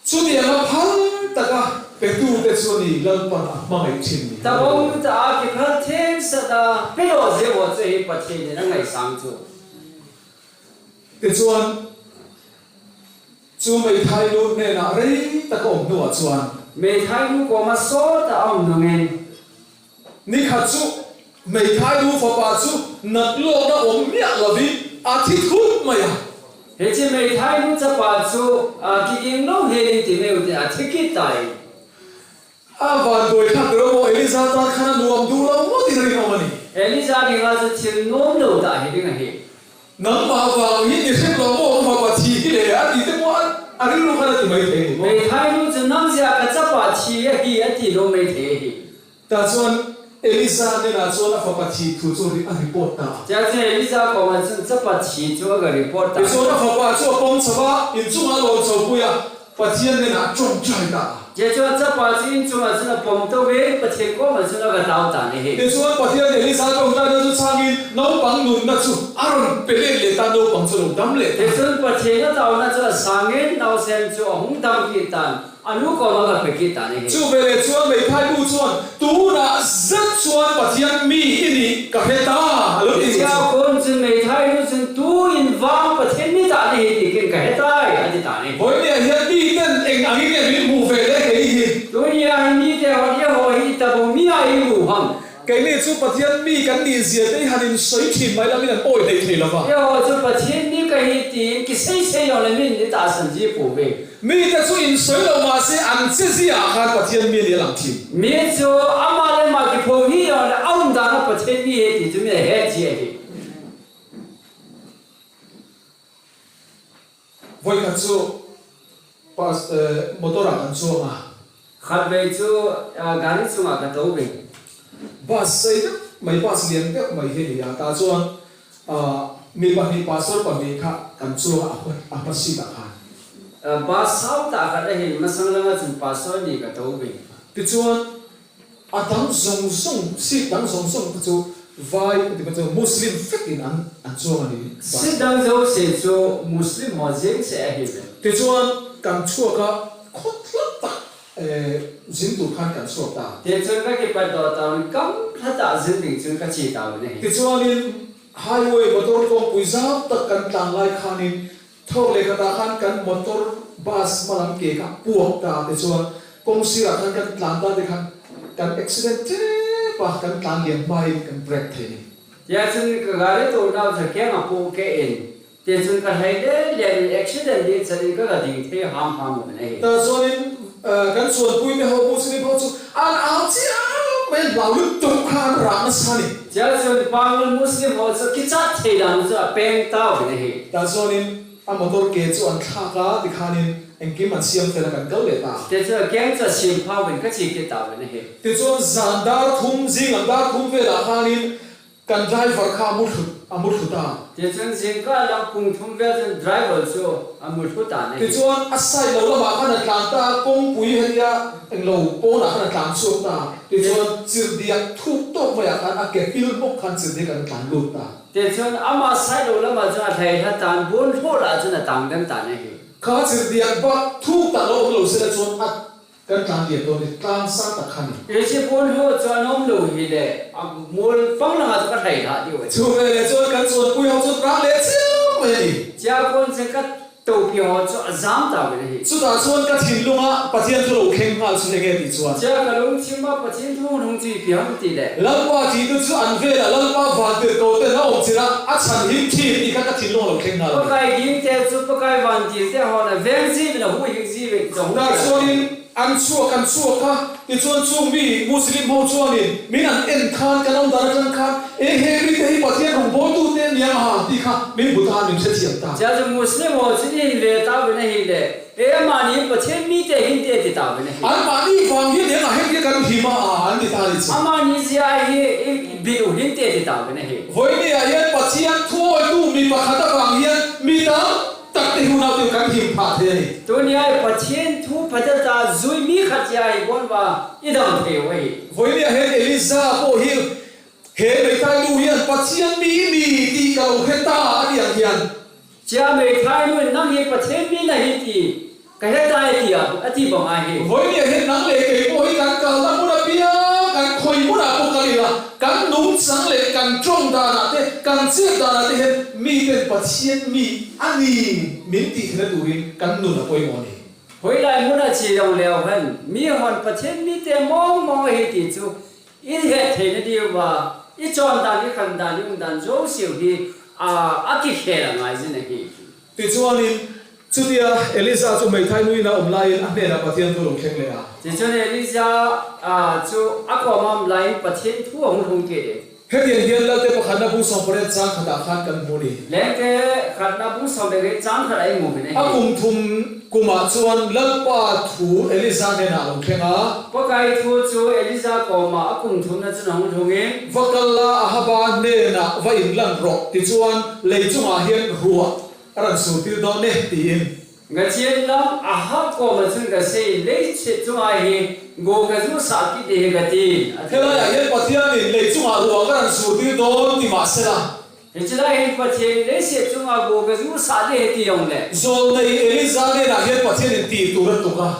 Chutianga phal taka petu te Chu ni Lalpan ahmangai thim ni. Tabang ta a kiphal themsah a, pelo jeh ho chu hi Pathen in angaisang chu. Tichuan, chu meithainu nena rei taka um hnuah chuan. Meithainu koma sawta a um nungin. Nikhat chu meithainu fapa chu natlawkna awm miah lovin a thi thut mai a. Hiche meithainu chapa chu, a, kiging lo helin ti mai u te a thi kit tai. A vanduai khat rawh maw, Elija tan khan a nuam duh lo maw tiin a ring awm a ni. Elija dinga chu thil nuam lo tah hi ding ahi. Nangmah vang hi i hrem lo maw, ka fapa thi hi le, a ti te maw, a, a rilru khan a ti mai thei ni maw. Meithainu chu nang zia ka chapa thi ahi, a ti lo mai thei ahi. Tah chuan Elija nena chuan a fapa thi thu chu ri-, a report ta. Tia chuan Elija koma chuan chapa thi chu a ga report ta. Tichuan a fapa chu a pawm chho a, in chunga lawn chho pui a, Pathian nena a ṭawngṭai ta. Tia chuan chapa chu in chunga chuan a pawm to ve, Pathian koma chuan a ga tau ta ni hi. Tichuan Pathian Elija ṭawngṭaina chu changin naupang nunna chu a rawn pe let leh ta, naupang chu lo dam leh ta. Tichuan Pathian a tauna chu a sangin nausen chu a hung dam kit tan. A nu koma ka pe kit ta ni hi. Chu veleh chuan meithainu chuan, "Tunah zet chuan Pathian mi i nih ka hre ta," a lo ti chu. Tia kon chun meithainu chun, "Tuin vang Pathian mi ta ni hi ti ken ka hre tai," a ti ta ni. Vawinia hian miten eng angin nge min hmuh ve le kei hi? Tunia hi mite ho, eiho hi tabang mi a i hmuh ham? Keini chu Pathian mi kan nih zia te hi han insawi ṭhin mai lamin an awi hlei thei lo va. Eiho chu Pathian mi ka hi tiin kisei sei lo le min ni tahsan zia po ve. Mite chu insawi lo mah se, an che zia khan Pathian mi ni a lang thim. Mi chu ama le ama kipho hi lo le, a um dan a Pathian mi he ti chu mi he zia hi. Voi khat chu pas-, eh, motor ah kan chuang a. Khatvei chu, ah, gari chungah ka to ve. Bus sei deuh mai, bus lian deuh mai hi a ni a, tah chuan, ah, mi pahnih pastor pahnih kha kan chuang a, a hma, a hma seat ah khan. Ah, bus sau tah khat a hin masang lama chun pastor ni ka to ve. Tichuan, a dang zawng zawng, seat dang zawng zawng te chu vai, ti chu Muslim vekin an, an chuang a ni. Seat dang zawng se chu Muslim ho zeng se a hi ve. Tichuan kan chhuak a, khawtlang tak, eh, zin tur khan kan chhuak ta. Tichuan ka kipat dawh ta, gamla tah zin ding chun ka chi ta u ni. Tichuanin highway motor kawngpui zau tak kan tlan lai khanin, thawk leh khatah khan kan motor bus hmalam ke kha puak ta, tichuan kawng sirah khan kan tlan ta, tikhan kan accident tep a, kan tlan liam hmain kan brake thei ni. Tia chun ka gari tonau chu keng a puak keh in, tichun ka hlei le le in accident ding chanin ka ga ding thei ham ham u ni. Tah chuanin, eh, kan chuanpui te ho, Muslim ho chu an au chiang mai, an hlau lutuk kha an rah nasa ni. Tia chun Pangal Muslim ho chu kichat thei dan chu a peng ta u ni. Tah chuanin, a motor ke chu an thlak a, tikhanin engkim an siam tel a, kan kal leh ta. Tichuan keng chu a siam phau in ka chi kit ta u ni. Tichuan zan dar thum, zing lam dar thum velah khanin kan driver kha a mu thlut, a mu thlut a. Tichuan zingkah lam pung thum vel chuan driver chu a mu thlut ta ni. Tichuan a side lo lamah khan a tlan ta, kawngpui hetia englo pawnah khan a tlan chhuak ta. Tichuan chirhdiak thuk tawk maiah khan a ke pil bawk khan chirhdiak kan tlan lut ta. Tichuan ama side lo lamah chuan a hlei hla tan, bun thawlah chuan a tang dem ta ni hi. Kha chirhdiak bak thuk tak lo awm lo sela chuan a kan tlan liam dawn ni, tlan sang tak kha ni. Hiche bun thaw chuan awm lo hi le, a mul pang langa chu ka hlei hla diu a. Chu veleh chuan kan chuanpui ho chu rang leh chiang mai a ni. Tia kon chen ka Topi ho chu a jam ta u ni. Chutah chuan ka thinlunga Pathian thu lo thleng nghal chu enge ti chuan. Chia ka lungthima Pathian thu hung chu ipi ham ti le. Lalpa tihtu chu an vela Lalpa vantirhkohte na awm chila a chhan him thim ti kha ka thinlunga lo thleng nghal. Pakai gingte chu Pakai vantirhte hon a veng jiuvin a huhhing jiuvin ti chu hung. Tah chuanin An chhuak, an chhuak kha, tichuan chung mi Muslim ho chuanin, min an en khan, kan awm dan aṭang khan, e, he mite hi Pathian rawngbawltute an ni ang a, ti kha, min bu ta, min hrethiam ta. Chia chu Muslim ho chu i hin ve ta uvin ahile, e, amani Pathian mite hinte ti ta uvin ahi. Anmahni vang hi neng a heng hi kan him a, an ti ta ni chu. Amani zia hi i, i bil u hinte ti ta uvin ahi. Vawinia hian Pathian thuawitu mi pakhat avang hian mi tam tak te hi unaute kan him phah thei a ni. Tunia Pathian thu phatah ta zui mi khat zia hi bawn va i dam thei u ahi. Vawinia hian Elija pawh hi he meithai nu hian Pathian mi i ni tih ka lo hre ta a ni ang hian. Chia meithai nu in nang hi Pathian mi na hi ti Kahe tai tia, ati bang ahi. Voi nia hin nang le kei po hi kan kalna mun a pia, kan khoi mun a po kal ila, kan nungchang le kan tong dan a te, kan chep dan a te hin, miten Pathian mi ani min ti theina turin kan nun a poimo ahi. Hoilai mun a che jong leu hen, mihon Pathian mite mong mong ahi ti chu, i het theina diuva, i chon dan, i khan dan, i um dan jouse u hi, a, akikhel angai jin ahi. Tichuan in, chutia Elijah chu meithai nu in a um lai in a hnenah Pathian thu a hung thleng leh a. Tichuan Elijah, a, chu a koma um lai in Pathian thu a hung lhung kit e. Hetiang hian Lalte pakhatna bung sawm pariat chang khatah khan kan hmu ni. Lalte khatna bung sawm le get chang khatah i hmu ni. A kum thum kumah chuan Lalpa thu Elijah hnenah a lo thleng a. Pakai thu chu Elijah koma a kum thumna chun a hung lhung in. Va kal la Ahaba hnenah va inlan rawh, tichuan lei chungah hian ruah a rawn sur tir dawn e, tiin. Ngachian lam Ahab koma chun ka sei, leiset chunga hi go ka zu sah kit ding hi ka ti, a ti. Helaiah hian Pathianin lei chungah ruah ka rawn sur tir dawn ti mah sela. Hichilai hin Pathian leiset chunga go ka zu sah ding hi ti awm le. Zawlnei Elijah hnenah hian Pathianin ti tur a tuk a.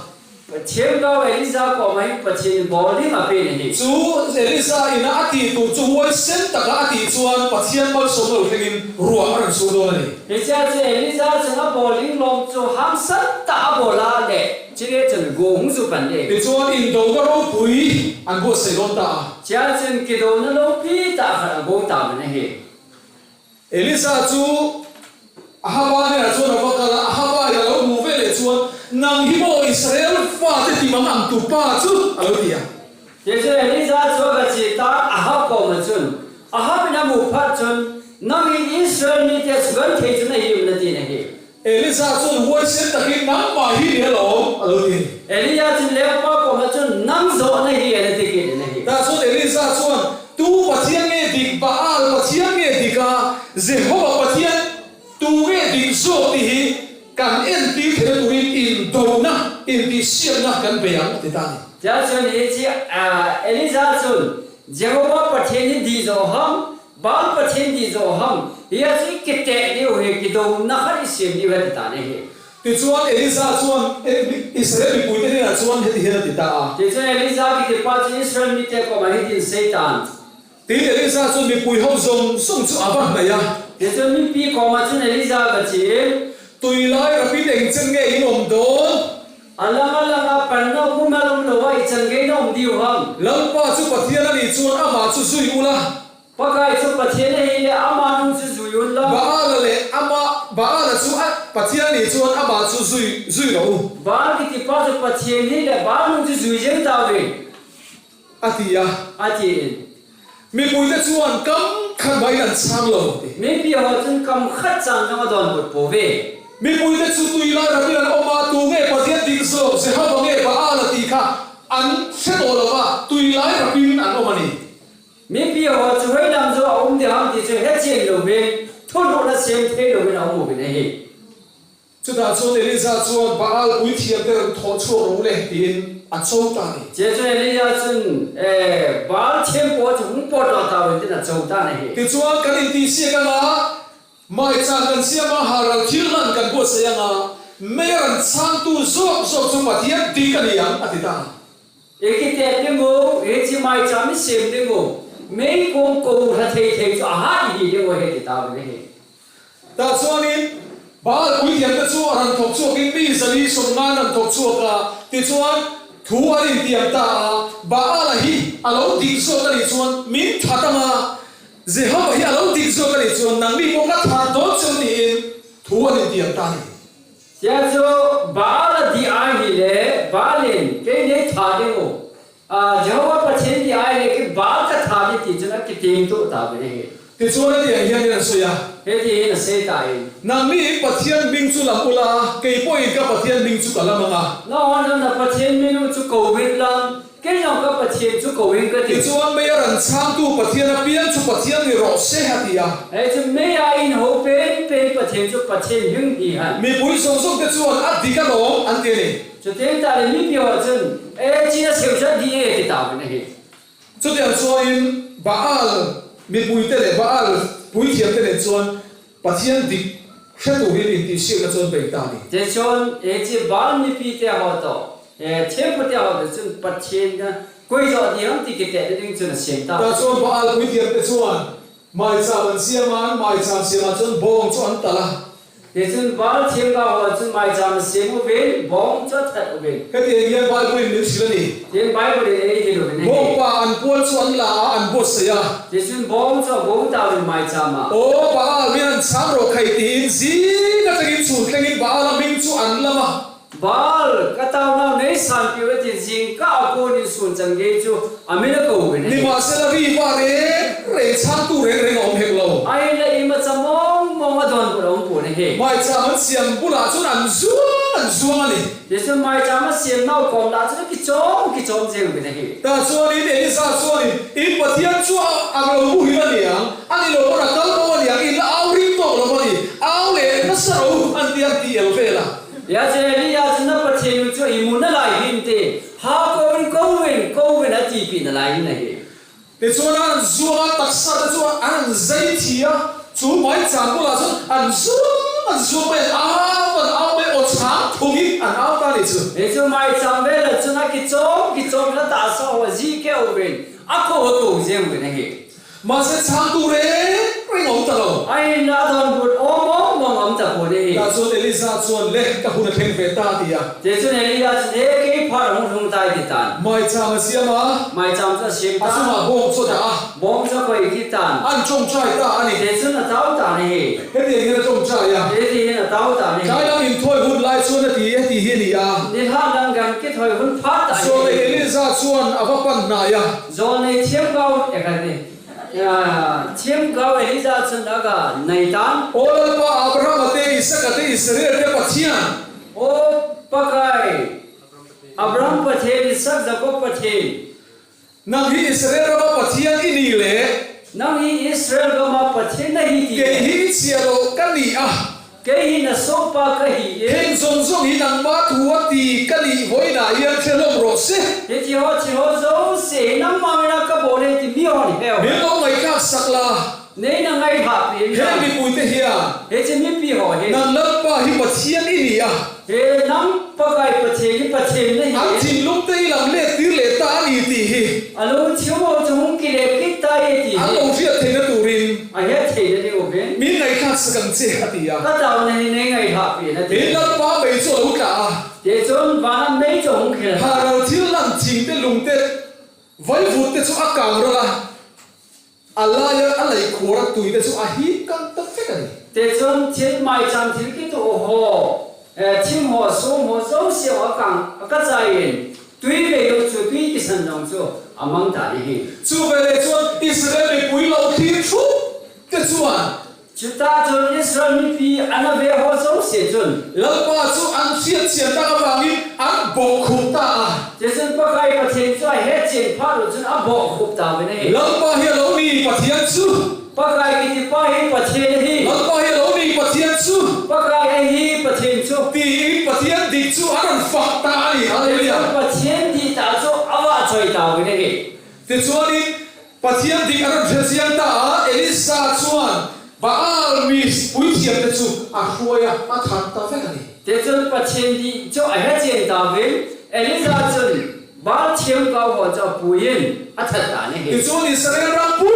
Themgao Elijah koma hin Pathian bawlhing a pe ni hi. Chu Elijah in a ti tur chu huaisen taka a tih chuan Pathian malsawmna lo thlengin ruah a rawn sur dawn a ni. Hichea chu Elijah chunga bawlhing lawm chu hamsan tak a bawl a le, chule chun go hung zu pan e. Tichuan indona ropui an buatsaih dawn ta a. Chea chun kidona lopi tak khat a go ta man a hi. Elijah chu Ahaba hnenah chuan a va kal a, Ahaba hi a lo hmuh veleh chuan, "Nang hi maw Israel fate timang angtu pa chu?" a lo ti a. Tichuan Elijah chu a va che ta Ahab koma chun, Ahab in a hmuh phat chun, "Nang hi Israel mite sugan thei chu na hi em?" a ti a ni. Elijah chuan huaisen takin, "Nangmah hi ni alawm," a lo ti. Elijah chun Lalpa koma chun, "Nang zawh na hi," a ti kit a ni. Tah chuan Elijah chuan, "Tu Pathian nge dik, Baal Pathian nge dik a, Jehovah Pathian tu nge dik zawk tih hi kan entir theihna turin indona, intihsiamna kan bei ang," a ti ta a ni. Tia chuan hi chu, a, Elijah chun, Jehovah Pathian hi dik zawk ham, Baal Pathian dik zawk ham, hi a chu i kiteh diu hi, kidona khat i siam diu a ti ta a ni hi. Tichuan Elijah chuan, eh, mi-, Israel mipuite hnenah chuan heti hian a ti ta a. Tichuan Elijah kiti pa chu Israel mite koma hitin a sei tan. Tin Elijah chuan mipui ho zawng zawng chu a va hnaih a. Tichuan mipi koma chuan Elijah a va che. Tuilai rapin eng chen nge in awm dawn? A lang a lang a, panna awm a awm lo a, i chan nge in awm diu ham? Lalpa chu Pathian a nih chuan amah chu zui ula. Pakai chu Pathian a hi le ama nung chu zui un la. Baal leh ama, Baal chu a Pathian a nih chuan amah chu zui, zui rawh u. Baal kiti pa chu Pathian hi le Baal nung chu zui zel ta u ve. A ti a. A ti. Mipuite chuan kam khat mai an chang lo ti. Mipi ho chun kam khat chang dang a dawn bawk po ve. Mipuite chu tuilai rapin an awm a, tu nge Pathian dik zawk, Jehovah nge Baal a ti kha an hre tawh lo va, tuilai rapin an awm a ni. Mipi ho chu hoi lam zawh a um ding ham ti chu he chian lo ve, thulhuhna sem thei lovin a awm uvin a hi. Chutah chuan Elijah chuan Baal puithiam te rawn thawh chhuak rawh u le tiin a cho ta a ni. Chea chuan Elijah chuan, eh, Baal thiam pawh chu hung pawt rawh ta u tiin a cho ta a ni. Tichuan kan intihsiak anga, maicham kan siam a, haral thil hlan kan buatsaih anga, mei a rawn chhangtu zawk zawk chu Pathian dik a ni ang a ti ta. I kiteh ding u, hichi maicham i siam ding u, meikong ko hla thei thei chu a hat i hi ding u ahi ti ta u ahi. Tah chuanin, Baal puithiam te chu a rawn thawk chhuakin mi zali sawmnga an rawn thawk chhuak a, tichuan thu an intiam ta a, Baal a hi a lo dik zawk a nih chuan min that ang a, Jehovah hi a lo dik zawk a nih chuan nangni pawh ka that dawn cheu tiin thu an intiam ta a ni. Tia chu Baal a dik a hile, Baal in kei nei that ding u. A, Jehovah Pathian dik a hile, kei Baal ka that ding ti chun a kiting tuh ta ve hi. Tichuan a tiang hian in a sawi a. Heti hin a sei ta in. Nangni Pathian hming chu lam ula, kei pawhin ka Pathian hming chu ka lam ang a. Nangho na Pathian hming chu ko vin lang. Kei jong ka Pathian chu ko ing ka ti. Tichuan mei a rawn chhangtu Pathian apiang chu Pathian ni rawh se a ti a. Hei chu mei a inho pen pen Pathian chu Pathian hming hi han. Mipui zawng zawng te chuan a dik alawm an ti a ni. Chutiang ta le mipi ho chun, "E, chi a seu chu a dik e," ti ta ve a ni. Chutiang chuan Baal mipui te leh Baal puithiam te nen chuan Pathian dik Hretu hi in ti sil ka chon bei ta ni. Tichun, eh, hiche Baal mipi te ho toh, eh, thempu te ho toh chun Pathen a koi jo ding ham ti kitet ding chun asem ta. Tichun Baal puithiam te chuan maicham an siam a, maicham siam a chun bawng chu an tal a. Tichun Baal themgao ho chun maicham asem uvin, bawng chu athat uvin. Heti hian Bible in min hrilh a ni. Tin Bible in ei hil uvin ahi. Bawngpa an puan chu an la a, an buatsaih a. Tichun bawng chu ago ta uvin maicham a. Aw, Baal, min han chhang rawh khai, tiin zing atangin chhun thlengin Baal a min chu an lam a. Baal, ka taunau nei sanpeh u, tiin zingkah a konin sun chan gei chu a min a ko uvin ahi. Nimahsela, ri va reng reng, chhangtu reng reng a awm hek lo. Ahinla imacha mawng mawng a dawnbut a awm pon ahi. Maicham an siam bulah chuan an zuang, an zuang a ni. Tichun maicham a siam nau kawm lah chuan a kichawm, kichawm zing uvin ahi. Tah chuanin Elija chuanin, "In Pathian chu a, a lo bu him a niang, a ni lo pawn a kal bo a niang, in la au ring tawk lo a ni, au leh nasa ro," an ti, an ti el vel a. Hia chu Elija chun, "Na Pathian chu i muna lai hi in te, ha ko in, ko in, ko in," a tipihna lai hi in ahi. Tichuan an zuang a, taksa te chu an zai thi a, chu maicham bulah chuan an zuang, an zuang mai, an au, an au mai, aw chhang thungin an au ta ni chu. Hei chu maicham velah chuan a kichawm, kichawm la tahsa ho a zi keu uvin, a ko, a ko zing uvin ahi. Mahse, chhangtu reng reng awm ta lo. Ahinla dawnbut awm awm mawng awm ta pon ahi. Tah chuan Elija chuan, "Le, ka hun a thleng ve ta," a ti a. Tichun Elija chun, "He, kei phat a hung hlung tai," ti tan. Maicham a siam a. Maicham chu a siam ta. A chungah bawng chu a dah a. Bawng chu a koi kit tan. An ṭawngṭai ta a ni. Tichun a tau ta ni. Heti hian a ṭawngṭai a. Heti hian a tau ta ni. Tlai lam inthawi hun lai chuan a ti, heti hi a ni a. Nilhah lam kan kithawi hun phat ta ni. Zawlnei Elija chuan a va pan hnai a. Zawlnei themgao e kha ni. Ah, themgao Elija chun a ga nai tan. Aw Lalpa Abraham te, Isaac te, Israel te Pathian. Aw Pakai, Abraham Pathen, Isaac, Jacob Pathen. Nang hi Israel rama Pathian i ni le. Nang hi Israel rama Pathian na hi ti. Kei hi i chhia lo ka ni a. Kei hi na sawmpa ka hi e. Heng zawng zawng hi nangma thu a ti ka nih vawiinah hian ṭhelawm rawh se. Hiti ho, thil ho zosia hi nangma mina ka bawh e ti mi hon he u. Min lo ngaithla sak la. Nei na ngaithla peh in. He mipui te hian. Hiche mipi ho hi. Nang Lalpa hi Pathian i ni a. He nang Pakai Pathian hi Pathian na hi e. An thinlung te i lam let tir leh ta a ni tih hi. A lungthim ho chu hung kile kit ta e ti hi. An lo hriat theihna turin. A het theihna ding uvin. Min ngaithla sak ang che a ti a. Ka tauna hi nei ngaithla peh in a ti. Min Lalpa mei chu a lo tla a. Tichun vana mei chu a hung khel a. Haral thil lam thing te, lung te, vaivut te chu a kang ral a. A laia a laikhuara tui te chu a hip kang ta vek a ni. Tichun thil maicham thil kituh ho, eh, thing ho, sum ho, zosia ho a kang, a kachai in, tui vei lo chu, tui kisan jong chu a mang ta ni hi. Chu veleh chuan Israel mipui lo thlir thup te chuan. Chutah chun Israel mipi an a ve ho zosia chun. Lalpa chu an hriat chian tak avangin an bawhkhup ta a. Tichun Pakai Pathian chu a het chian phat rawh chun a bawhkhup ta uvin ahi. Lalpa hi a lo ni Pathian chu. Pakai kiti pa hi Pathian ahi. Lalpa hi a lo ni Pathian chu. Pakai ahi Pathian chu. Tiin Pathian dik chu a rawn fak ta a ni. Hallelujah. Pathian dihtah chu a vahchoi ta uvin ahi. Tichuanin Pathian dik a rawn hre chiang ta a, Elisa chuan Baal mi puithiam te chu a hruai a, a that ta vek a ni. Tichun Pathian dih chu a he chian ta uvin, Elisa chun Baal themgao ho chu a puiin a that ta ni hi. Tichuan Israel ram pu,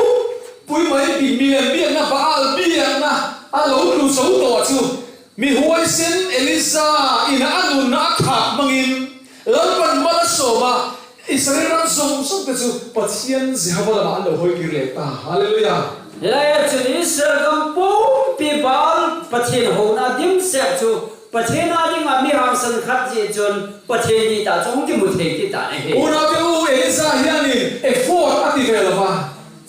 pui mai bi mian biakna, Baal biakna a lo tlu zo tawh chu, mi huaisen Elisa in a nunna a thah hmangin Lalpan mal a sawm a, Israel ram zawng zawng te chu Pathian Jehova lamah an lo hawi kir leh ta. Hallelujah. Helaiah chun Israel gam pumpi Baal Pathian hona dimset chu Pathian a dinga mi hangsan khat jeh chun Pathian dihtah chu hung kimu thei kit ta ahi. Unaute u, Elisa hianin ephod a ti ve lo va.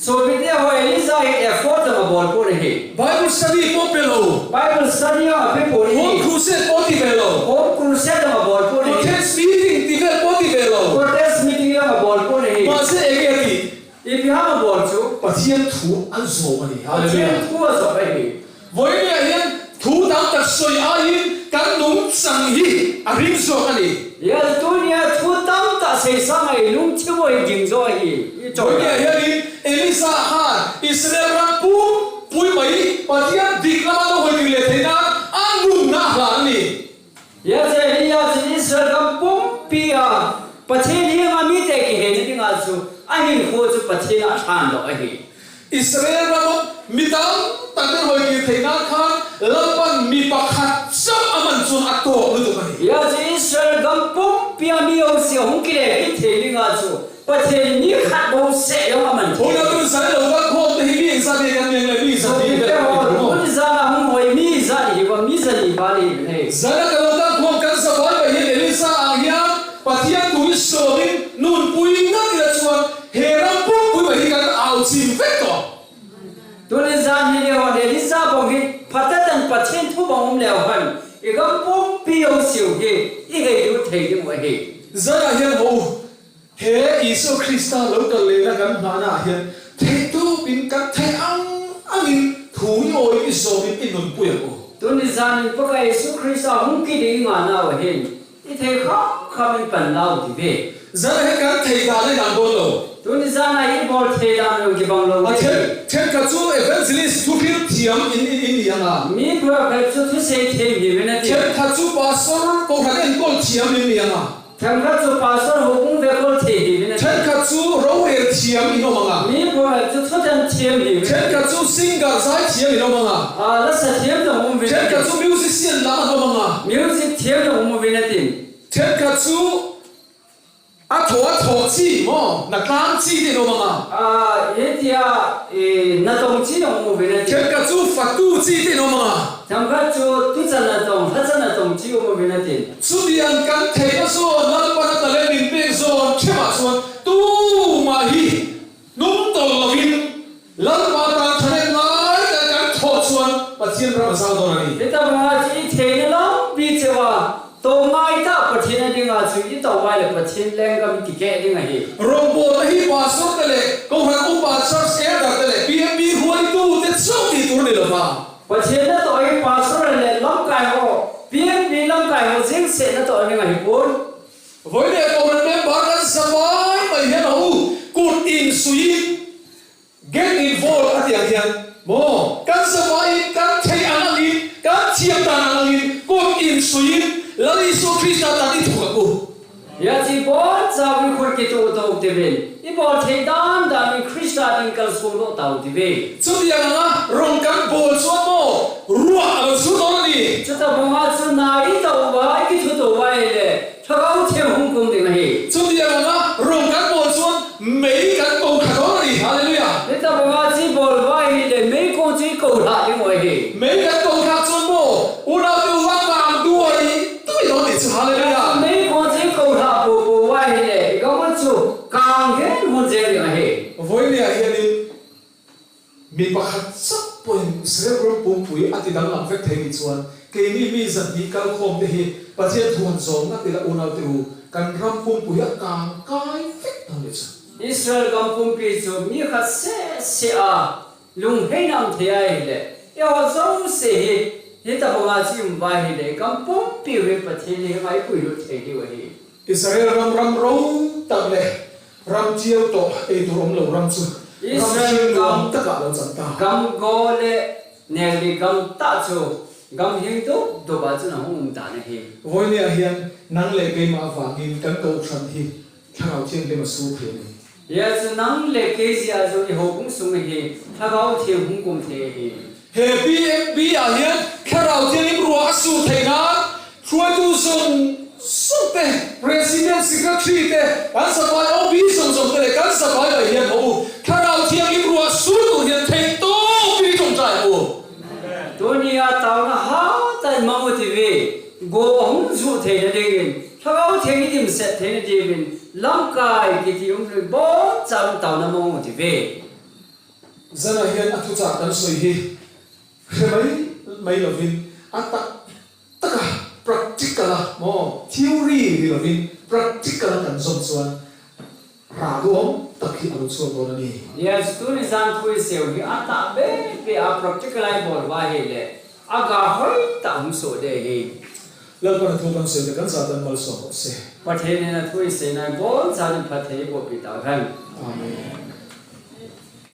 Sopite ho, Elisa hi ephod jong a bawl pon ahi. Bible study pawh pe lo. Bible study jong a pe pon ahi. Home crusade pawh ti ve lo. Home crusade jong a bawl pon ahi. Protest meeting ti vel pawh ti ve lo. Protest meeting jong a bawl pon ahi. Mahse, eng nge a ti? Ipi ham a bawl chu? Pathian thu a zawm a ni. Hallelujah. Pathian thu a zawm ahi. Vawiinah hian thu tam tak sawi aiin kan nungchang hi a ring zawk a ni. Hia tunia thu tam tak sei sanga i lungthim hi ging zawk ahi. I chawk. Vawiinah hianin Elisa khan Israel ram pumpi mai Pathian dik lama lo hawi kir leh theih nan Pathen henga mite kiheina dinga chu, ahinkho chu Pathen a alhandoh ahi. Israel ram a mi tamtah te hoi kit theina khan, Lalpan mi pakhat chauh aman chun atoh lutuk ahi. Hijeh chun Israel gam pumpia mi jouse hung kile kit thei dinga chu, Pathen mi khat bou seh jong aman thei. Hung a tun jan lou kakhom te hi mi ijat hi kan neng le mi ijat hi kan neng le. Tuni jan a hung hoi mi ijat hi uva, mi jani val hi uve. Jan a kalou kakhom kan Savaibai hin Elisha ang hian Pathen thu i sawmin nunpui ngat ila chuan he ram pumpui mai hi kan au chim vek tawh. Tuni jan hi leh hon Elisha bang hi phatatan Pathen thu bang um leh hon i gam pumpi jouse hi i hei lut thei ding u ahi. Jan a hian ho He Isu Krista lo kal lena kan hmana hian, theitupin kan thei ang angin thu i awi i zawmin i nunpui ang u. Tuni zanin Pakai Isu Krista hung kiding i ngana u hin, i thei kham khamin pan lau ti ve. Zan a hi kan thei dan a i dan dawn lo. Tuni zan a i bawl thei dan lo kibang lo. A then, then khat chu evangelist thuhril thiam in, in, in ni ang a. Mi phuakhat chu thusei thiam hi ve na ti. Then khat chu pastor kohran enkawl thiam in ni ang a. Themkhat chu pastor houbung vekol thei hi vin a ti. Themkhat chu rorel thiam in awm ang a. Mi phuakhat chu thutan thiam hi vin a ti. Themkhat chu singer zai thiam in awm ang a. Ah, lasa thiam jong um vin a ti. Themkhat chu musician lam an awm ang a. Music thiam jong um vin a ti. Themkhat chu a thaw, a thaw chi maw, natlang chi te in awm ang a. Ah, hitia, eh, natong chi jong um vin a ti. Themkhat chu fatu chi te in awm ang a. Themkhat chu tuchan natong, lhachan natong chi um vin a ti. Chutiang kan theihna zawn, Lalpan a talent min pek zawn, themah chuan tumah hi nung tawl lovin, Lalpa tan thanem ngai kan, kan thawh chuan Pathian ram a zau dawn a ni. Heta banga chu i theihna lampi cheu a, tawngai ta Pathian a dinga chu i tawngai le Pathian lenggam i tikeh ding ahi. Rawngbawlna hi pastor te leh, kohran upa, church elder te leh, P M B huaitute chauh ti tur ni lo va. Pathian natoh hi pastor le lamkai ho, P M B lamkai ho jeng seh natoh ding ahi pon. Vawiin kohran member kan zavai mai hian ho, kut in suiin, get involved a ti ang hian. Maw, kan zavaiin, kan theih ang angin, kan thiam dan ang angin, kut in suiin, Lal Isu Krista tan i thuk ang u. Hia chu bawl chauin khut kituh tawh ute ven. I bawl thei dan danin Krista ding kalsuan lawh ta u ti ve. Chutiang anga rawng kan bawl chuan maw, ruah a lo sur dawn a ni. Chuta banga chu nai i tawh uva, i kithutuh uva ahile, Thlarau Thianghlim hung kum ding ahi. Chutiang anga rawng kan bawl chuan mei kan ko thla dawn a ni. Hallelujah. Heta banga chu i bawl uva ahile, mei kawng chu i ko thla ding u ahi. Mei kan ko thla chuan maw, unaute u vang vang duai. Tui dawn ni chu, hallelujah. Mei kawng chu i ko thla popo uva ahile, i gam chu kang hen hun zel ding ahi. Vawiin nia hianin mi pakhat chauh pawhin Israel ram pumpui a ti danglam vek thei ni chuan, keini mi zahni kalkhawm te hi Pathian thu han zawm ngat ila unaute u, kan ram pumpui a kang kai vek dawn ni chu. Israel gam pumpi chu mi khat seh seh a, Lungheina um thei ahile, eiho jouse hi, hitabanga chu i um uva ahile, gam pumpi hi Pathen henga i puilut thei diu ahi. Israel ram ram ro tak le ram chiau tawh ei tur awm lo ram chu, Israel ram chiau gam nuam takah lo chang ta. Gam go le nel li gam tah chu, gam hing dup dup a chun a hung um dan ahi. Vawiin nia hian nang le keimah vangin kan kohhran hi Thlarau Thianghlim a sur thei a ni. Hia chu nang le kei zia chu i houbung sung hi Thlarau Thianghlim hung kum thei ahi. He P M B ah hian Thlarau Thianghlim ruah a sur theih nan, hruaitu zawng zawng te, President, Secretary te, kan Savaibai O B zawng zawng te leh kan Savaibai hian ho u, Thlarau Thianghlim ruah sur tur hian thei tawp in ṭawngṭai u. Tunia tauna hata in mang u ti ve, go a hung zuh theina dingin, Thlarau Thianghlim i dimset theina dingin, lamkai kiti um lo in bawn chan tauna mang u ti ve. Zana hian a thuchah kan sawi hi hre mai mai lovin, a tak taka practical a maw, theory ni lovin, practical a kan zawm chuan, Rah duhawm tak hi a lo chhuak dawn a ni. Yes, tuni zan thu i sei u hi a tah ber ber a, practical a i bawl uva ahile, a ga hoi tah hung suh ding ahi. Lalpan a thu kan sawi te kan zatan malsawm rawh se. Pathen in a thu i seina i bawl chan in phatthei i boh pih tau hen. Amen.